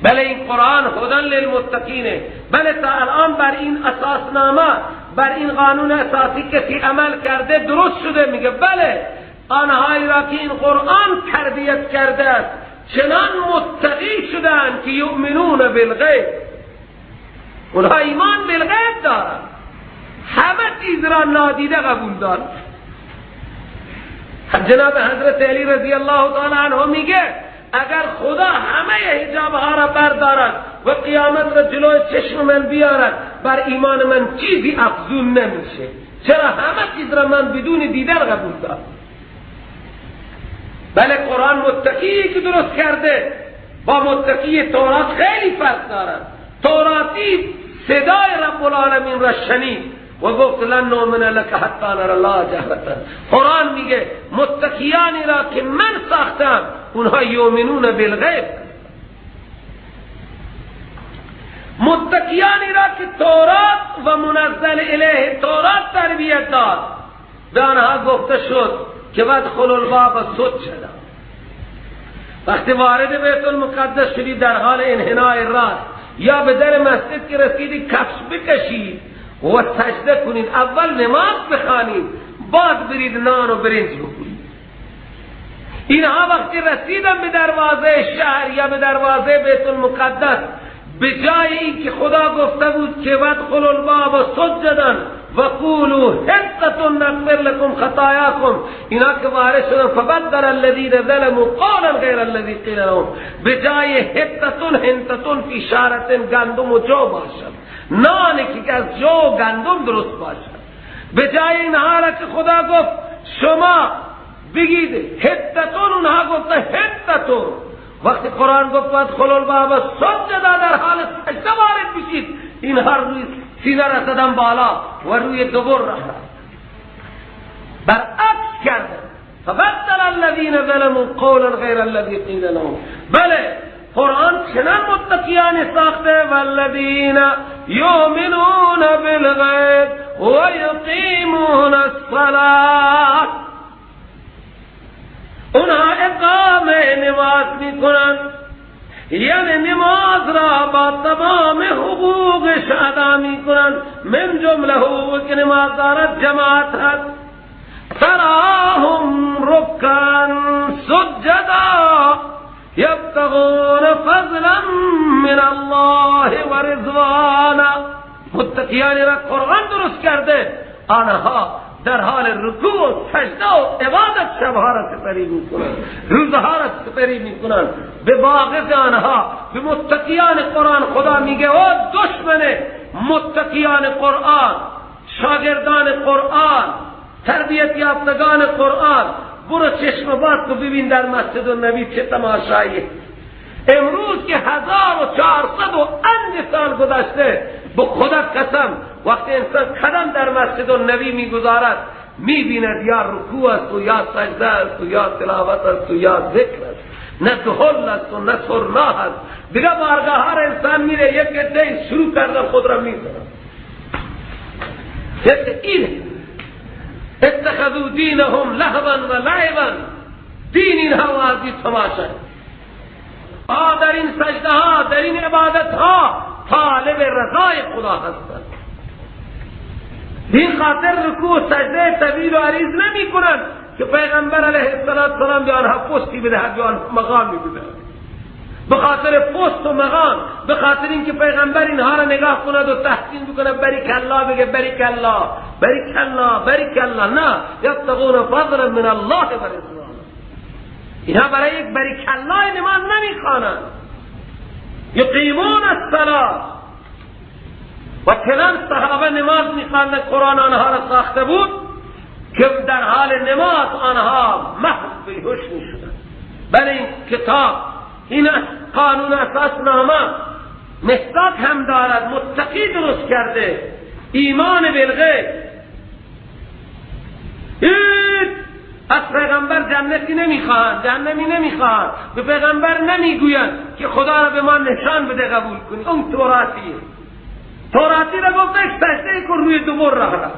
بله این قرآن هدی للمتقینه. بله تا الان بر این اساسنامه، بر این قانون اساسی کسی عمل کرده درست شده. میگه بله آنهایی را که این قرآن تربیت کرده است چنان متقی شدن که یؤمنون بالغیب، اونها ایمان بالغیب دارند، همه چیز را نادیده قبول دارند. جناب حضرت علی رضی الله تعالی عنه میگه اگر خدا همه حجاب ها را بردارد و قیامت را جلوی چشم من بیارد بر ایمان من چیزی افزون نمیشه، چرا همه چیز را من بدون دیدن قبول دارم. بله قرآن متقی که درست کرده با متقی تورات خیلی فرق دارد. توراتی صدای رب العالمین را شنید، و گفت لن نؤمن لک حتی نری الله جهرة. قرآن میگه متقیانی را که من ساختم اونها یؤمنون بالغیب. متقیانی را که تورات و منزل الیه تورات تربیت داد، به آنها گفته شد که وادخلوا الباب سجدا. وقتی وارد بیت المقدس شدی در حال انحناء راست یا به در مسجد که رسیدی کفش بکشید و سجده کنید، اول نماز بخوانید بعد برید نان و برنج بخورید. اینها وقتی رسیدن به دروازه شهر یا به دروازه بیت المقدس، به جای اینکه خدا گفته بود که وادخلوا الباب سجدا و قولوا حطة نغفر لكم خطاياكم، اینا که وارد شدن فبدل الذين ظلموا قولا غیر الذي قیل لهم، به جای حطة حنطة فی شارة گندم و جو باشد، نانی که از جو گندم درست باشد. به جای اینها را که خدا گفت شما بگید حطة، اونها گفته حطة. وقتی قرآن گفت وادخلوا الباب سجدا، در حال سجده وارد بشید، اینها روی سینه را زدن بالا و روی دبر راه برعکس کردن. فبدل الذین ظلموا قولا غیر الذی قیل لهم. بله قرآن چنان متقیان ساخته، والذین یؤمنون بالغیب و یقیمون الصلاة، اونها اقامه نماز میکنن، یعنی نماز را با تمام حقوقش ادا میکنن. من جمله حقوق نماز دارد جماعت هست. تراهم رکعا سجدا یبتغون فضلا من الله و رضوانا. متقیان را قرآن درست کرده، آنها در حال رکوع و سجده و عبادت شبها را سپری میکنند، روزها را سپری میکنند. به باغض آنها، به متقیان قرآن خدا میگه او دشمن متقیان قرآن، شاگردان قرآن، تربیت یافتگان قرآن، برو چشم باز کو ببین در مسجد النبی چه تماشایی. امروز که 1400 و اند سال گذشته، به خدا قسم وقتی انسان قدم در مسجد النبی میگذارد میبیند یا رکوع است و یا سجده است و یا تلاوت است و یا ذکر است، نه دهل است و نه سرنا است. دیگه بارگاه ها انسان میره یک عده شروع کردن خود را میزنن. این اتخذوا دینهم لهوا و لعبا، دین اینها وازی تماشا. در این سجده ها، در این عبادت ها طالب رضای خدا هستند. این خاطر رکوع و سجده طویل و عریض نمی کنند که پیغمبر علیه السلام به آنها پستی بدهد، به آنها مقامی بدهد. به خاطر پست و مقام، به خاطر اینکه پیغمبر اینها را نگاه کند و تحسین بکند، بریک الله بگه، بریک الله، بریک الله، بریک الله. نه، یبتغون فضلا من الله و رضوانه. اینها برای یک بریک الله نماز نمیخوانند. یقیمون الصلاة. و چنان صحابه نماز میخواندند، قرآن آنها را ساخته بود که در حال نماز آنها محو بیهوش میشدند. بله این کتاب، این قانون اساس نامه مصداق هم دارد، متقی درست کرده، ایمان بالغیب. از پیغمبر جنتی نمیخواهند، جهنمی نمیخواهند. به پیغمبر نمیگویند که خدا را به ما نشان بده قبول کنی. اون توراتیه، توراتی را گفت سجده کن روی دبر راه را.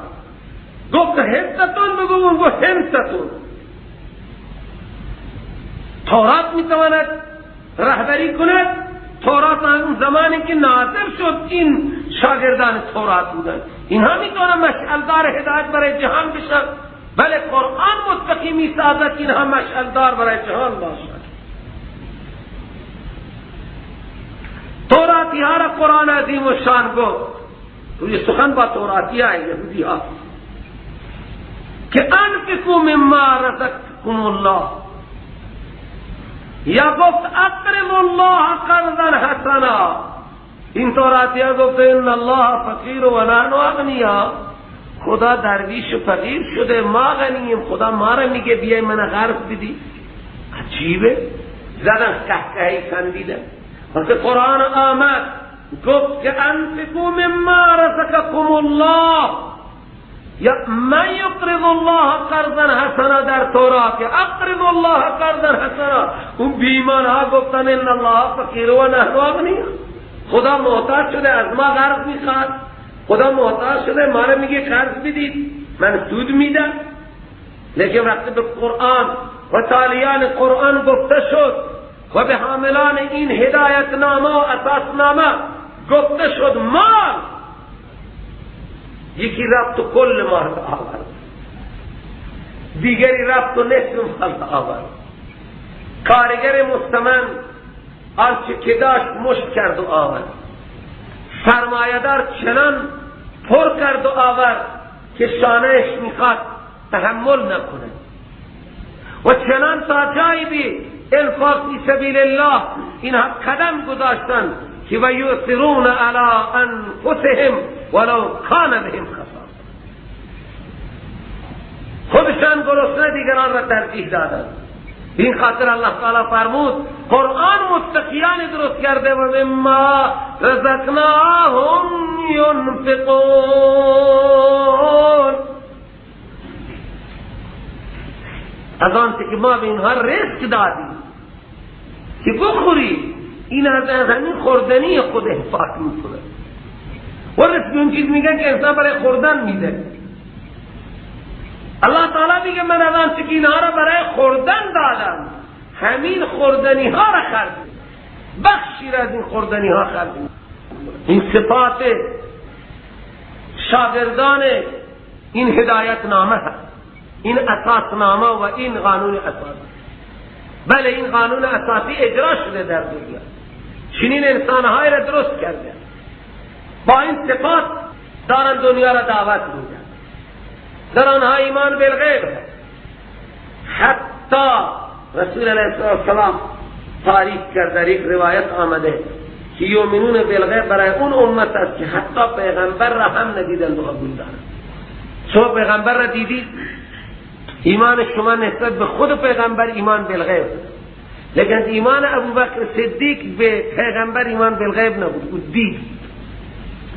گفت حنطتون بگو، اون گفت حنطتون. تورات میتواند رهبری کند. تورات اون زمانی که نازل شد این شاگردان تورات بودند، اینها میتوانند مشعلدار هدایت برای جهان بشن. بله قرآن متقی میسازد اینها مشعلدار برای جهان باشند. توراتی ها را قرآن عظیم و شان گفت، روی سخن با توراتی ها یهودی ها، که انفقوا مما رزقکم الله، یا گفت اقرضوا الله قرضا حسنا. این توراتی ها گفت ان الله فقیر و نحن اغنیا، خدا درویش و فقیر شده، ما غنیم، خدا ما را میگه بیای من قرض بدی. عجیبه، زدن قهقهی خندیدن. وقتی قرآن آمد گفت که انفقوا مما رزقکم الله، یا من یقرض الله قرضا حسنا در تورات که اقرض الله قرضا حسنا، اون بیمان ها گفتن ان الله فقیر و نحن اغنیا، خدا محتاج شده از ما قرض میخواد، خدا محتاج شده ما رو میگه قرض بدید من سود میدم. لیکن وقتی به قرآن و تالیان قرآن گفته شد و به حاملان این هدایت نامه و اساس نامه گفته شد مال، یکی رفت و کل مال آورد، دیگری رفت و نصف مال آورد. کارگر مستمند آنچه که داشت مشت کرد و آورد، سرمایه‌دار چنان پر کرد و آورد که شانهش میخواد تحمل نکنه، و چنان تا جایی بی انفاق فی سبیل الله اینها قدم گذاشتن که و یؤثرون علی انفسهم ولو کان بهم خصاصه، خودشان گرسنه دیگران را ترجیح دادند. این خاطر الله تعالی فرمود قرآن متقیان درست کرده و مما رزقناهم ینفقون، از آنچه که ما به اینها رزق دادیم که بخوری، این از همین خوردنی خود انفاق میکنه. و رزق اون چیز میگن که انسان برای خوردن میده. الله تعالی میگه من از آنچه که اینها را برای خوردن دادم همین خوردنی ها را خرج، بخشی را از این خوردنی ها خرج. این صفات شاگردان این هدایت نامه هست، این اساس نامه و این قانون اساسی. بله این قانون اساسی اجرا شده در دنیا، چنین انسانهای را درست کرده، با این صفات دارن دنیا را دعوت میدن، در آنها ایمان بالغیب. حتی رسول علیه السلام تعریف کرد، در یک روایت آمده که یؤمنون بالغیب برای اون امت است که حتی پیغمبر را هم ندیدند و قبول دارند. شما پیغمبر را دیدید، ایمان شما نسبت به خود پیغمبر ایمان بالغیب، لیکن ایمان ابوبکر صدیق به پیغمبر ایمان بالغیب نبود. او دید،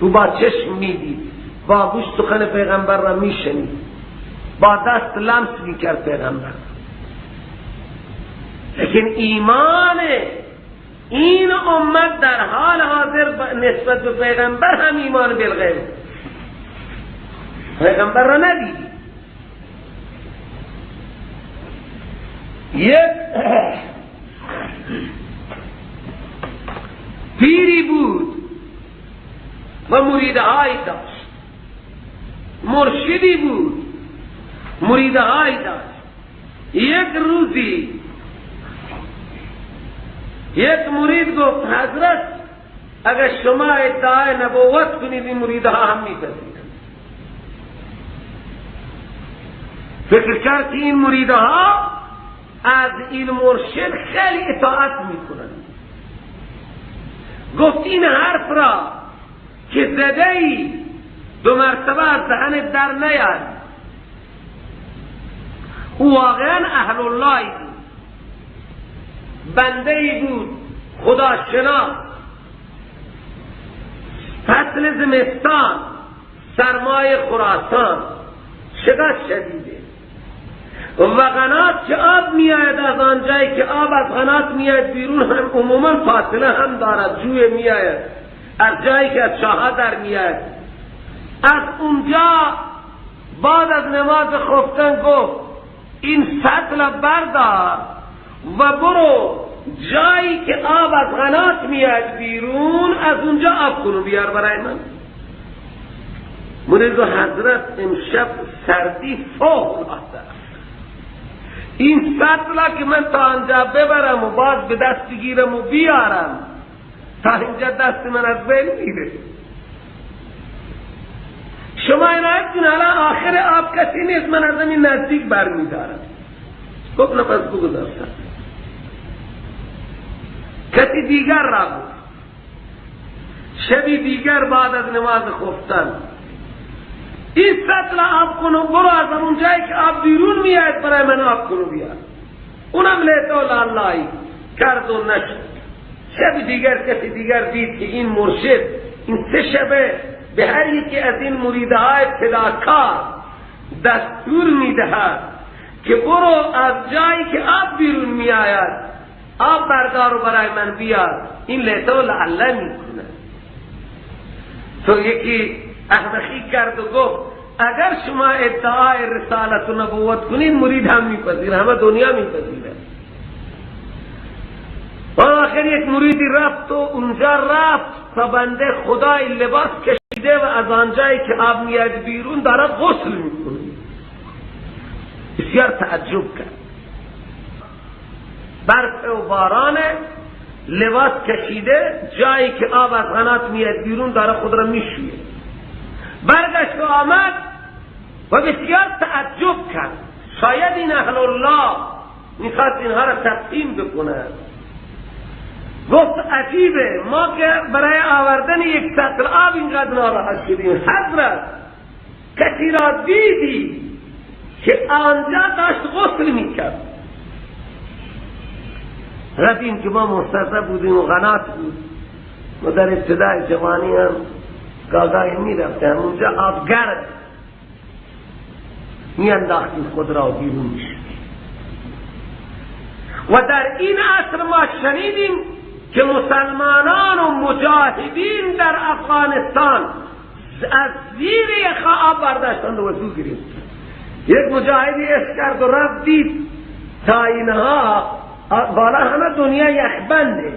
او با چشم میدید، با گوش سخن پیغمبر را میشنید، با دست لمس میکرد پیغمبر. لیکن ایمان این امت در حال حاضر نسبت به پیغمبر هم ایمان بالغیب، پیغمبر را ندید. یک پیری بود و مریدهایی داشت، مرشدی بود، مریدهایی داشت. یک روزی یک مرید گفت حضرت اگر شما ادعای نبوت کنید این مریدها هم میپذیرند. فکر کرد که این مریدها از این مرشد خیلی اطاعت میکنند. گفت این حرف را که زده ای دو مرتبه از دهن در نیاد. او واقعا اهل الله بود، بنده ای بود خدا شناس. فصل زمستان سرمای خراسان چقدر شدیده و قنات که آب میآید از آنجایی که آب از قنات میآید بیرون هم عموما فاصله هم دارد، جوی میآید از جایی که از چاها در میآید. از اونجا بعد از نماز خفتن گفت این سطل بردار و برو جایی که آب از قنات میآید بیرون از اونجا آب کنو بیار برای من. مرید حضرت امشب سردی فوق العاده، این سطل که من تا آنجا ببرم و باز به دست بگیرم و بیارم تا اینجا دست من از بین میره. شما عنایت کن، حالا آخر آب کسی نیست، من از این نزدیک برمیدارم. گفت نفس بگذار. کسی دیگر را بود. شبی دیگر بعد از نماز خفتن این سطل آب کنو برو از اون جایی که آب بیرون میاد برای من آب کنو بیار. اونم لیتا لاللهی کرد و نشد. شب دیگر کسی دیگر دید که این مرشد این سه شبه به هر یکی از این مریدهای فداکار دستور میدهد که برو از جایی که آب بیرون میآید آب بردار و برای من بیار، این لیت و لعله میکنه. تو یکی احمقی کرد و گفت اگر شما ادعای رسالت و نبوت کنید مرید هم میپذیره، همه دنیا میپذیره. و آخر یک مریدی رفت و اونجا رفت تا بنده خدای لباس کشیده و از آنجایی که آب میاد بیرون داره غسل میکنه. بسیار تعجب کرد. برف و باران، لباس کشیده، جایی که آب از قنات میاد بیرون داره خود را میشویه. برگشت و آمد و بسیار تعجب کرد. شاید این اهل الله میخواست اینها را تقسیم بکنه. گفت عجیبه، ما که برای آوردن یک سطل آب اینقدر ناراحت شدیم، حضرت کسی را دیدی که آنجا داشت غسل میکرد. قدیم که ما مستضعف بودیم و غنات بود و در ابتدای جوانی هم گاگاهی میرفتیم اونجا آب گرد میانداختیم خود را و بیرون میشدیم. و در این عصر ما شنیدیم که مسلمانان و مجاهدین در افغانستان از زیر یخ آب برداشتند و وضو گرفتند. یک مجاهدی عشق کرد و رفت دید تا اینها بالا همه دنیا یخ بنده،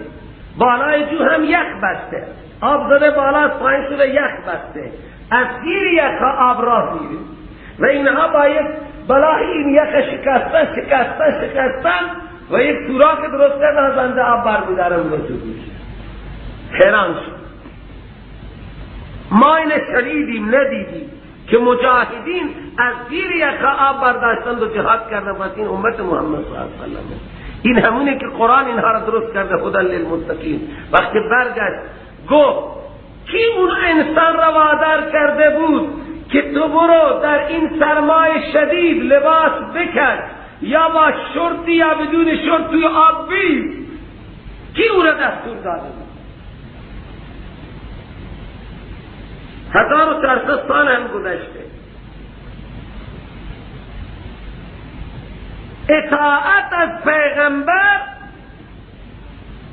بالای جو هم یخ بسته، آب زده بالا از پایین شده یخ بسته، از زیر یخ آب راه میره و اینها با یک بلای این یخ شکستن شکستن شکستن و یک سوراخ درست کردن از آنجا آب برمیدارن و وضو میشه. حیران شد. ما اینه شنیدیم ندیدیم که مجاهدین از زیر یخ آب برداشتند و جهاد کردن. پس این امت محمد صلی الله علیه و سلم، این همونه که قرآن اینها را درست کرده، هدی للمتقین. وقتی برگشت گفت کی اون انسان را وادار کرده بود که تو برو در این سرمای شدید لباس بکش یا با شرطی یا بدون شرط توی آب بی؟ کی او را دستور داده بود؟ 1400 سال هم گذشته. اطاعت از پیغمبر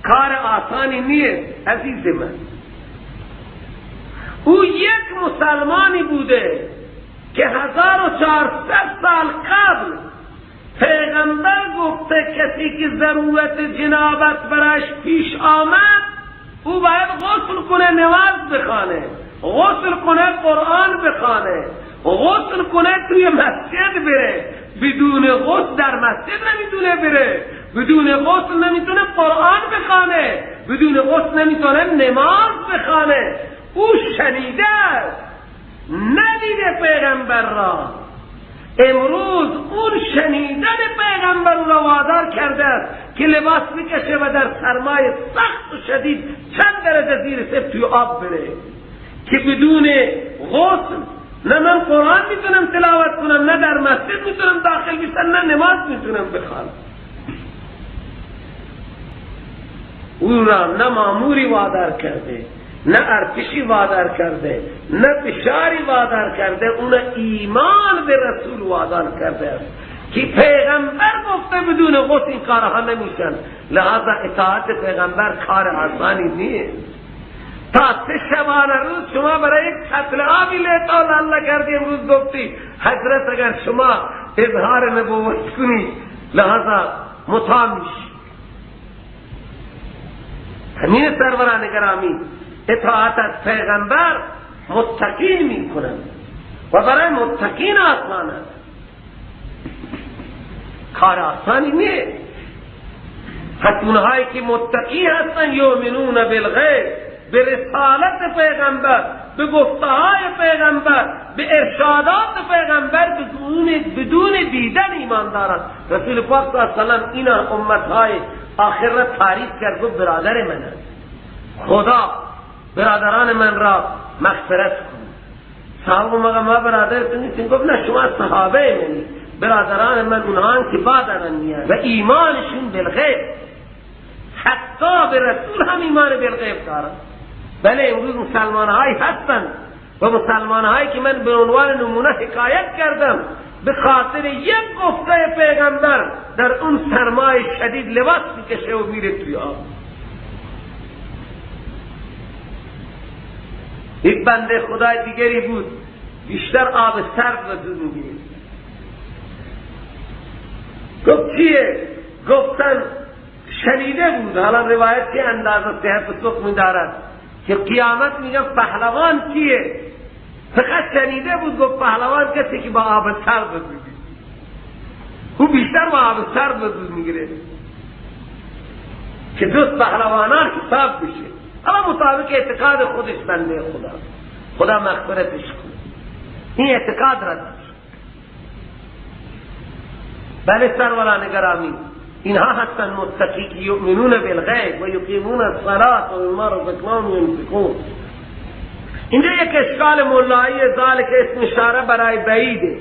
کار آسانی نیست عزیز من. او یک مسلمانی بوده که 1400 سال قبل پیغمبر گفته کسی که ضرورت جنابت براش پیش آمد او باید غسل کنه نماز بخوانه، غسل کنه قرآن بخوانه، غسل کنه توی مسجد بره. بدون غسل در مسجد نمیتونه بره، بدون غسل نمیتونه قرآن بخوانه، بدون غسل نمیتونه نماز بخوانه. او شنیده ندیده پیغمبر را. امروز اون شنیدن پیغمبر را وادار کرده است که لباس بکشه و در سرمای سخت و شدید چند درجه زیر صفر توی آب بره که بدون غسل نه من قرآن میتونم تلاوت کنم، نه در مسجد میتونم داخل بشم، نه نماز میتونم بخوانم. او را نه ماموری وادار کرده، نه ارتشی وادار کرده، نه فشاری وادار کرده، اون ایمان به رسول وادار کرده است که پیغمبر گفته بدون غسل این کارها نمیشن. لذا اطاعت پیغمبر کار آسانی نیست. تا 3 شبانه روز شما برای یک قتل آبی لیتا الله کردی، امروز گفتی حضرت اگر شما اظهار نبوت کنی لذا مطاع میشی. همین سروران گرامی، اطاعت از پیغمبر متقین میکنند و برای متقین آسان است، کار آسانی نیست. حتی اونهایی که متقی هستند یؤمنون بالغیب، به رسالت پیغمبر، به گفته‌های پیغمبر، به ارشادات پیغمبر بدون دیدن ایمان دارند. رسول پاک صلی الله علیه و سلم این امتهای آخر را تعریف کرد، گفت برادر من است، خدا برادران من را مغفرت کن. صحابه مگه ما برادر تو نیستیم؟ گفت نه، شما صحابه منی، برادران من اونها که بعد من میان و ایمانشون بالغیب، حتی به رسول هم ایمان بالغیب دارن. بله امروز مسلمان هایی هستند و مسلمان هایی که من به عنوان نمونه حکایت کردم به خاطر یک گفته پیغمبر در اون سرمای شدید لباس میکشه و میره توی آب. یک بنده خدای دیگری بود، بیشتر آب سرد وضو میگیره. گفت چیه؟ گفتن شنیده بود، حالا روایت چه اندازه صحت و سقم دارد که قیامت میگن پهلوان کیه؟ فقط شنیده بود، گفت پهلوان کسی که با آب سرد وضو میگیره. او بیشتر با آب سرد وضو میگیره که دوست پهلوانان حساب بشه. اما مطابق اعتقاد خودش بنده خدا، خدا مغفرتش کنه، این اعتقاد را داشت. بله سروران گرامی، اینها هستن متقی که یؤمنون بالغیب و یقیمون الصلاة و مما رزقناهم ینفقون. اینجا یک اشکال مولایی ذالک اسم اشاره برای بعیده،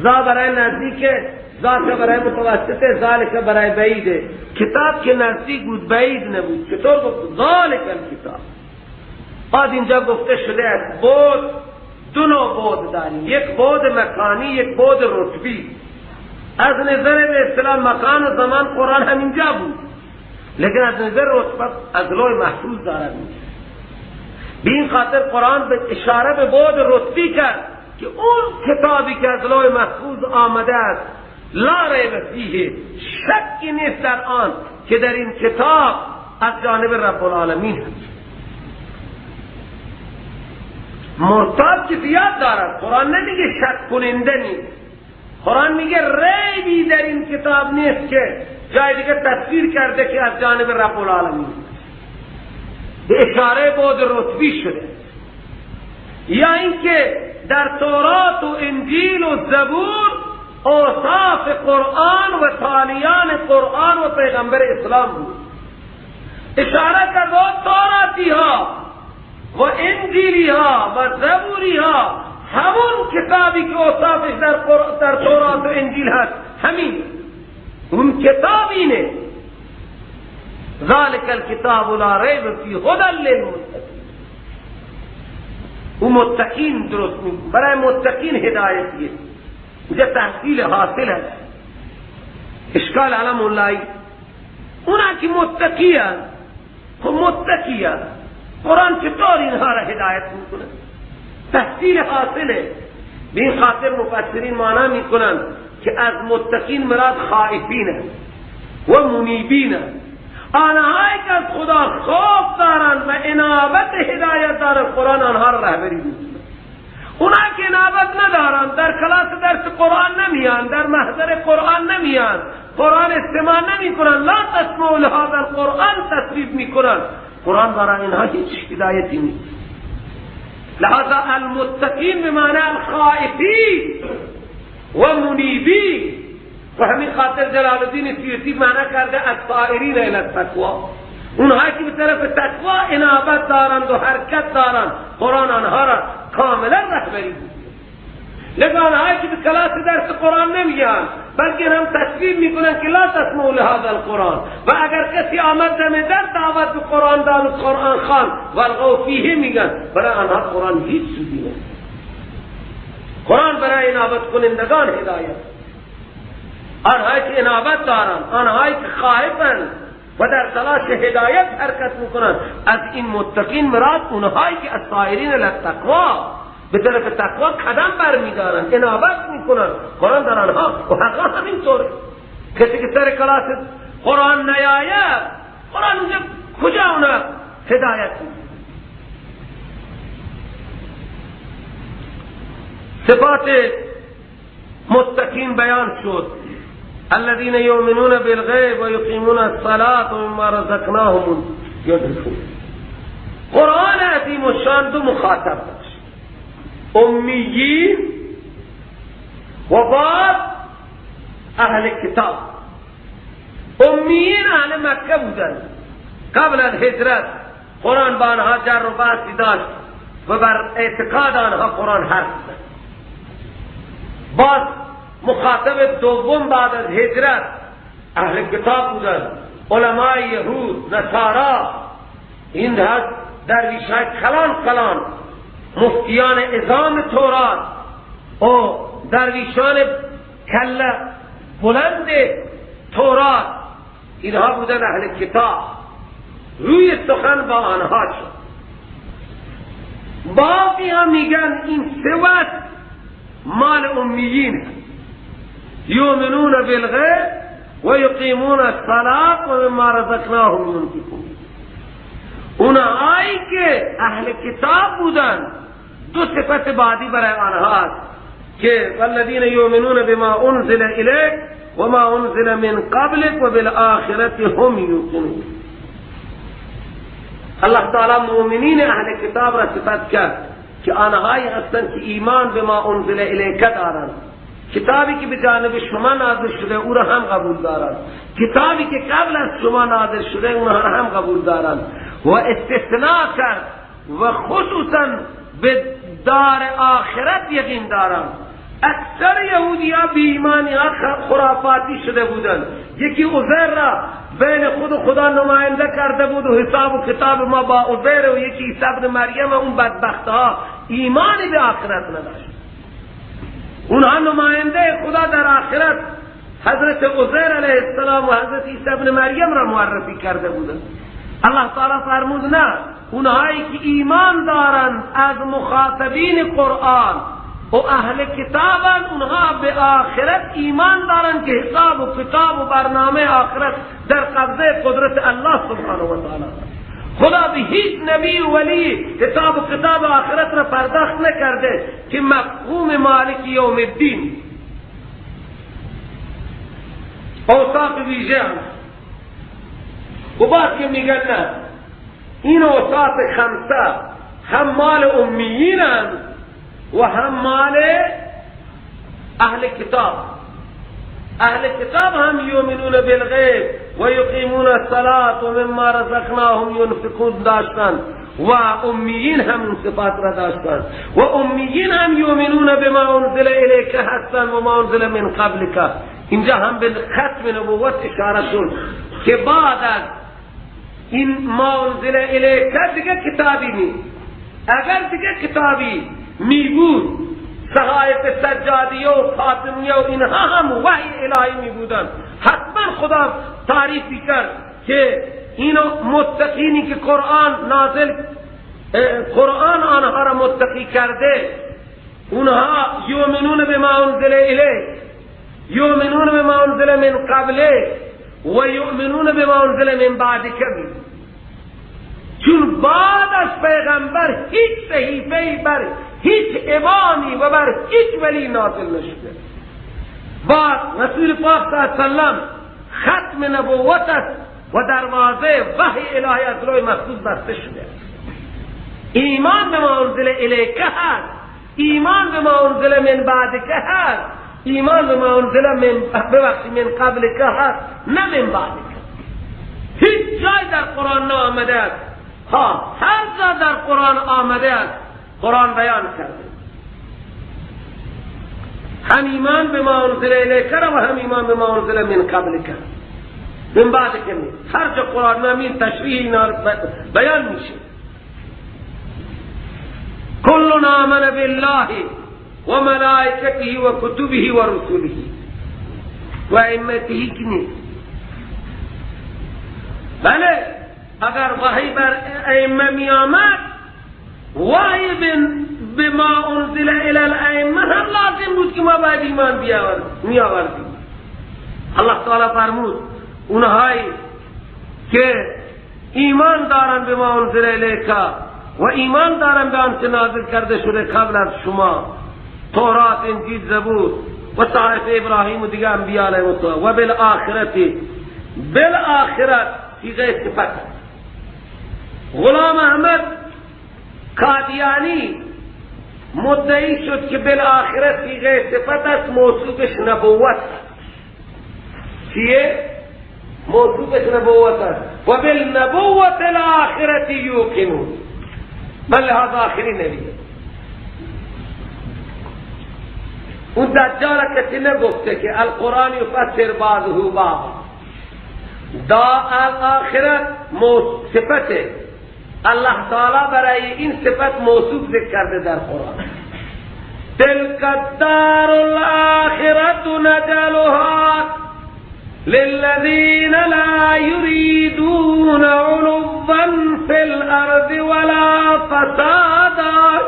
ذا برای نزدیک، ذاک برای متوسطه، ذالک برای بعیده. کتاب که نزدیک بود بعید نبود، چطور گفت ذالک الکتاب؟ بعد اینجا گفته شده است بود دو نوع بود داریم، یک بود مکانی، یک بود رتبی. از نظر به اصطلاح مکان و زمان قرآن همینجا بود، لیکن از نظر رتبه از لوح محفوظ دارد میشه. به این خاطر قرآن به اشاره به بود رتبی کرد که اون کتابی که از لوح محفوظ آمده است لا ریب فیه، شکی نیست در آن که در این کتاب از جانب رب العالمین هست. مرتاب که زیاد دارد، قرآن نمیگه شک کننده نیست، قرآن میگه ریبی در این کتاب نیست که جای دیگه تصویر کرده که از جانب رب العالمین. به اشاره بود رتبی شده، یا اینکه در تورات و انجیل و زبور اوصاف قرآن و تالیان قرآن و پیغمبر اسلام بود. اشاره کرد توراتی ها و انجیلی ها و زبوری ها همون کتابی که اوصافش در تورات و انجیل هست، همین اون کتاب اینه. ذالک الکتاب لا ریب فیه هدی للمتقین. او متقین درست می، برای متقین هدایتیه. اینجا تحصیل حاصل هست. اشکال علم اللهی اونا که متقی هست، خب متقی هست، قرآن چطور اینها را هدایت میکنه؟ تحصیل حاصله. به این خاطر مفسرین معنا میکنن که از متقین مراد خائفین است و منیبین است، آنهایی که از خدا خوف دارند و انابت هدایت دارند، قرآن آنها را رهبری میکنه. اونا که انابت ندارند، در کلاس درس قرآن نمیان، در محضر قرآن نمیان، قرآن استماع نمیکنن، لا تسمعوا لهذا القرآن تصویب میکنن، قرآن برای اینها هیچ هدایتی نیست. لہذا المتقین به معنی الخائفین و منیبین، و همین خاطر جلال الدین سیوطی معنی کرده السائرین الی التقوا، اونها که به طرف تقوا انابت دارند و حرکت دارند، قرآن آنها را کاملا رهبری می‌کند. لیکن آنهایی که به کلاس درس قرآن نمیان، بلکه هم تصویب میکنن که لا تسمعوا لهذا القرآن، و اگر کسی آمد دم در دعوت به قرآن داد و قرآن خوان والغوا فیه میگن، برای آنها قرآن هیچ سودی نیست. قرآن برای انابت کنندگان هدایت، آنهایی که انابت دارند، آنهایی که خائفند و در تلاش هدایت حرکت میکنند. از این متقین مراد اونهایی که از سائرین للتقوا، به طرف تقوا قدم برمیدارند، انابت میکنند. قرآن در آنها و حقا همینطوره. کسی که سر کلاس قرآن نیاید، قرآن اونجا کجا اونا هدایت میکنه؟ صفات متقین بیان شد، الذين يؤمنون بالغیب و یقیمون الصلاة و مما رزقناهم ينفقون. قرآن عظیم الشان دو مخاطب داشت، امیین و بعد اهل کتاب. امیین اهل مکه بودند، قبل از هجرت قرآن با آنها جر و بحثی داشت و بر اعتقاد آنها قرآن حرف زد. باز مخاطب دوم بعد از هجرت اهل کتاب بودند، علمای یهود، نصارا، این هست درویش‌های کلان کلان مفتیان عظام تورات و درویشان کله بلند تورات، اینها بودن اهل کتاب. روی سخن با آنها شد. باقی ها میگن این سه وصف مال امیین، یؤمنون بالغیب و یقیمون الصلاة و مما رزقناهم ینفقون. اونهایی که اهل کتاب بودن دو صفت بعدی برای آنها است که والذین یؤمنون بما انزل الیک وما انزل من قبلک و بالآخرة هم یوقنون. الله تعالی مؤمنین اهل کتاب را صفت کرد که آنهایی هستند که ایمان به ما انزل الیک دارند، کتابی که به جانب شما نازل شده او را هم قبول دارند، کتابی که قبل از شما نازل شده اونها را هم قبول دارند. و استثناء کرد و خصوصا به دار آخرت یقین دارند. اکثر یهودی ها بی ایمانی ها خرافاتی شده بودند. یکی عزیر را بین خود و خدا نماینده کرده بود و حساب و کتاب ما با عزیر، و یکی عیسی ابن مریم و اون بدبخت ها ایمانی به آخرت نداشت. اونها نماینده خدا در آخرت حضرت عزیر علیه السلام و حضرت عیسی ابن مریم را معرفی کرده بودند. الله تعالی فرمود نه، اونهایی که ایمان دارند از مخاطبین قرآن و اهل کتابند، اونها به آخرت ایمان دارند که حساب و کتاب و برنامه آخرت در قبضه قدرت الله سبحانه و تعالی. خدا به هیچ نبی و ولی حساب و کتاب آخرت را پرداخت نکرده که مفهوم مالک یوم الدین اوصاف ویژه هم. و بعد که میگن نه، این اوصاف خمسه هم مال امیینند و هم مال اهل کتاب. اهل کتاب هم یؤمنون بالغیب و یقیمون الصلاة و مما رزقناهم ینفقون داشتند، و امیین هم این صفات را داشتند، و امیین هم یؤمنون بما انزل الیک هستند و ما انزل من قبلک. اینجا هم به ختم نبوت اشاره شد که بعد از این ما انزل الیک دیگه کتابی نیست. اگر دیگه کتابی می بود، صحائف سجادیه و فاطمیه و اینها هم وحی الهی می بودن، حتما خدا تعریفی کرد که اینو متقینی که قرآن نازل، قرآن آنها را متقی کرده، اونها یؤمنون بما انزل الیک، یؤمنون بما انزل من قبلک و یؤمنون بما انزل من بعدک. چون بعد از پیغمبر هیچ صحیفه‌ای بر هیچ امامی و بر هیچ ولی نازل نشده. بعد رسول پاک صلی الله علیه و سلم ختم نبوت است و دروازه وحی الهی از روی محفوظ بسته شده. ایمان به ما انزل الیک هست، ایمان به ما انزل من بعدک هست، ایمان به ما انزل من ببخشید من قبلک هست، نه من بعدک. هیچ جای در قرآن نآمده است. ها، هر جا در قرآن آمده است قرآن بیان کرده هم ایمان به ما انزل الیک و هم ایمان به ما انزل من قبلک من بعدک. هر جا قرآن نامین تشریح اینا بیان میشه. کلنا آمن بالله و ملائکته و کتبه و رسوله و ائمته که نیست. بله، اگر وحی بر ائمه می آمد، وحی به ما انزل الی الائمه هم لازم بود که ما باید ایمان می آوردیم. الله تعالی فرمود اونهایی که ایمان دارن به ما انزل الیک و ایمان دارن به آنچه نازل کرده شده قبل از شما، تورات، انجیل، زبور و صحائف ابراهیم و دیگه انبیاء علیهم السلام، و بالآخرت، بالآخرت صیغه صفت. غلام احمد قادیانی مدعی شد که بالآخرت صیغه صفت است، موصوفش نبوت است. چیه؟ موصوفش نبوت است. و بالنبوت الآخرت یوقنون، من لحاظ آخری نبیه. اون دجال کسی نگفته که القرآن یفسر بعضه بعض. دا الآخرت صفته، الله تعالی برای این صفت موصوف ذکر کرده در قرآن. تلك الدار الآخرة نجعلها للذين لا يريدون علوا في الأرض ولا فسادا.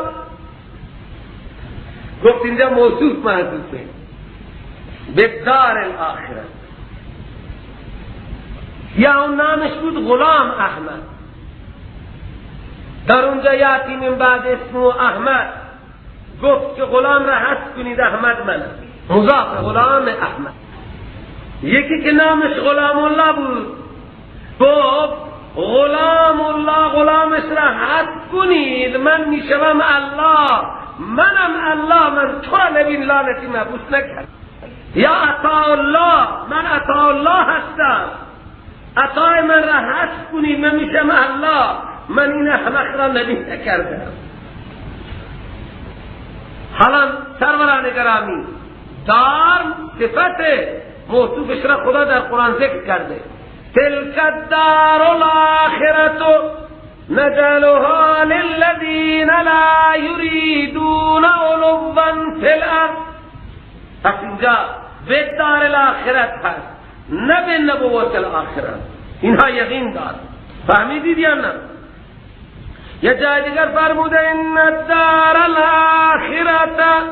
گفت اینجا موصوف محذوفه به دار الاخره. یا اون نامش بود غلام احمد، در اونجا یاتی من بعد اسمه احمد، گفت که غلام را حذف کنید، احمد من مضاف غلام احمد. یکی که نامش غلام الله بود گفت غلام الله، غلامش را حذف کنید، من میشوم الله، منم الله، من تو را نبی لعنتی محبوس نکرد. یا عطا الله، من عطا الله هستم، عطای من را حذف کنید، من میشم الله، من این احمق را نبی نکردم. حالا سروران گرامی، دار صفت موصوفش را خدا در قرآن ذکر کرده. تلك الدار الآخرة نجعلها للذین لا یریدون علوا فی الارض. پس اینجا به دار الاخرت هست، نه به نبوت الاخرت. اینها یقین دار. فهمیدید یا نه؟ یه جای دیگر فرموده ان الدار الاخرة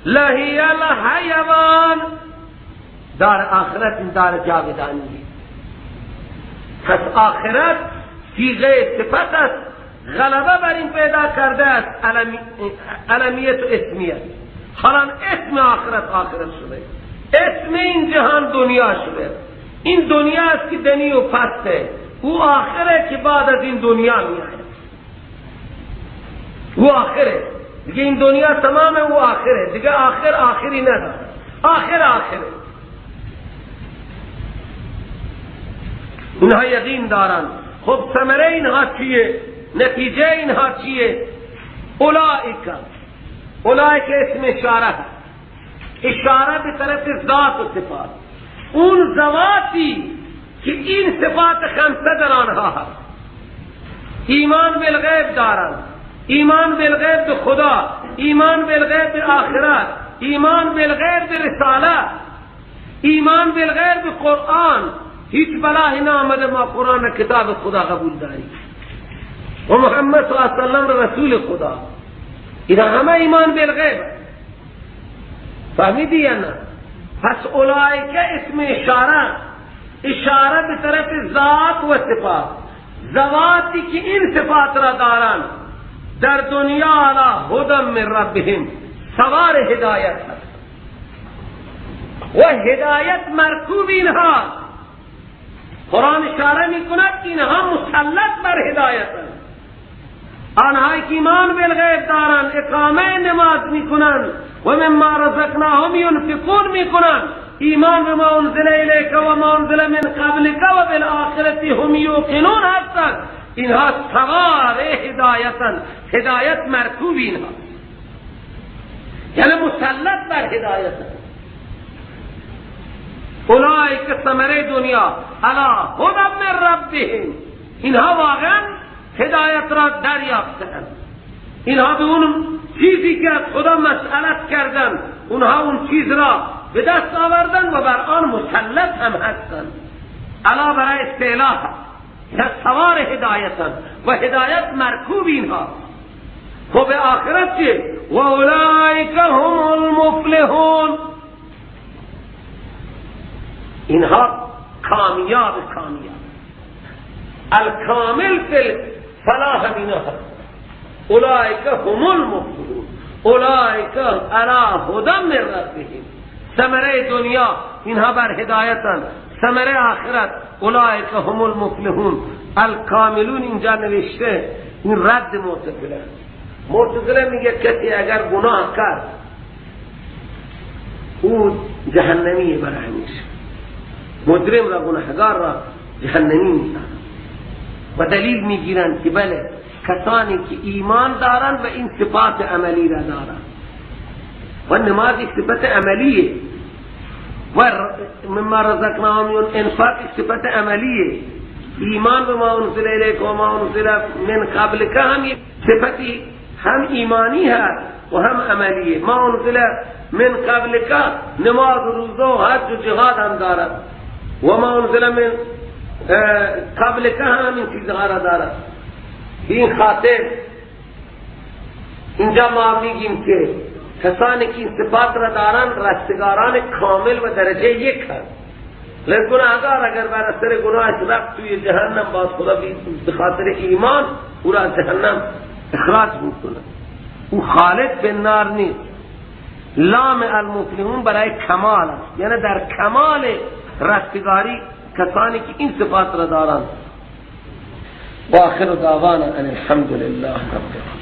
لهی الحیوان. دار آخرت این دار جاودانی. پس آخرت صیغه صفت است، غلبه بر این پیدا کرده است علمیت و اسمیت. حالا اسم آخرت آخرت شده، اسم این جهان دنیا شده. این دنیا است که دنی و پسته، او آخره که بعد از این دنیا میآید. او آخره دیگه، این دنیا تمام او آخره دیگه، آخر آخری نداره، آخر آخره. اینها یقین دارن. خب ثمره اینها چیه؟ نتیجه اینها چیه؟ اولئک، اولئک اسم اشاره هست، اشاره به طرف ذات و صفات. اون ذواتی که این صفات خمسه در آنها هست، ایمان بالغیب دارند، ایمان بالغیب به خدا، ایمان بالغیب به آخرت، ایمان بالغیب به رسالت، ایمان بالغیب به قرآن. هیچ بلاهی نامده ما قرآن کتاب خدا قبول داریم و محمد صلی الله علیه وسلم رسول خدا. اینا همه ایمان بالغیب. فهمیدی یا نه؟ پس اولئک اسم اشاره، اشاره به طرف ذات و صفات. ذواتی که این صفات را دارند در دنیا علی هدی من ربهم، سوار هدایت هست و هدایت مرکوب اینها. قرآن اشاره می کند که اینها مسلط بر هدایت هست. آنهایی که ایمان بالغیب دارند، اقامه نماز می کنند و مما رزقناهم ینفقون می کنند، ایمان به ما انزل الیک و ما انزل من قبلک و بالآخرة هم یوقنون هستند. اینها سوار هدایتند، هدایت مرکوب اینها، یعنی مسلط بر هدایتند. اولئک ثمره دنیا علی هدی من ربهم. اینها واقعا هدایت را دریافتند. اینها به اون چیزی که از خدا مسئلت کردند، اونها اون چیز را به دست آوردن و بر آن مسلط هم هستند. علا برای استعلاح سوار هدایتند و هدایت مرکوب اینها. خب آخرت چیه؟ و اولئک هم المفلحون. اینها کامیاب، کامیاب، الکامل فی الفلاح اینها. اولئک هم المفلحون، اولئک علی هدی من ربهم. ثمره دنیا اینها بر هدایتند، ثمره آخرت اولئک هم المفلحون الکاملون. اینجا نوشته این رد معتزله. معتزله میگه کسی اگر گناه کرد او جهنمیه برای همیشه، مجرم را، گناهگار را جهنمی میسازن و دلیل میگیرند که بله کسانی که ایمان دارند و این صفات عملی را دارند و نماز صفت عملیه و مما رزقناهم انفاق صفت عملیه ایمان به ما انزل الیک و ما انزل من قبلک هم صفتی هم ایمانی هست و هم عملیه. ما انزل من قبلک نماز و روزه و حج و جهاد هم دارد، و ما انزل من قبلک هم این چیزها را دارد. این خاطر اینجا ما میگیم که کسانی که این صفات را دارند رستگاران کامل و درجه یک هست. لیکن گناهگار اگر بر اثر گناهش رفت توی جهنم، باز خدا به خاطر ایمان او را از جهنم اخراج میکنه، او خالد به نار نیست. لام المفلحون برای کمال است، یعنی در کمال رستگاری کسانی که این صفات را دارند. و آخر دعوانا ان الحمد لله رب العالمین.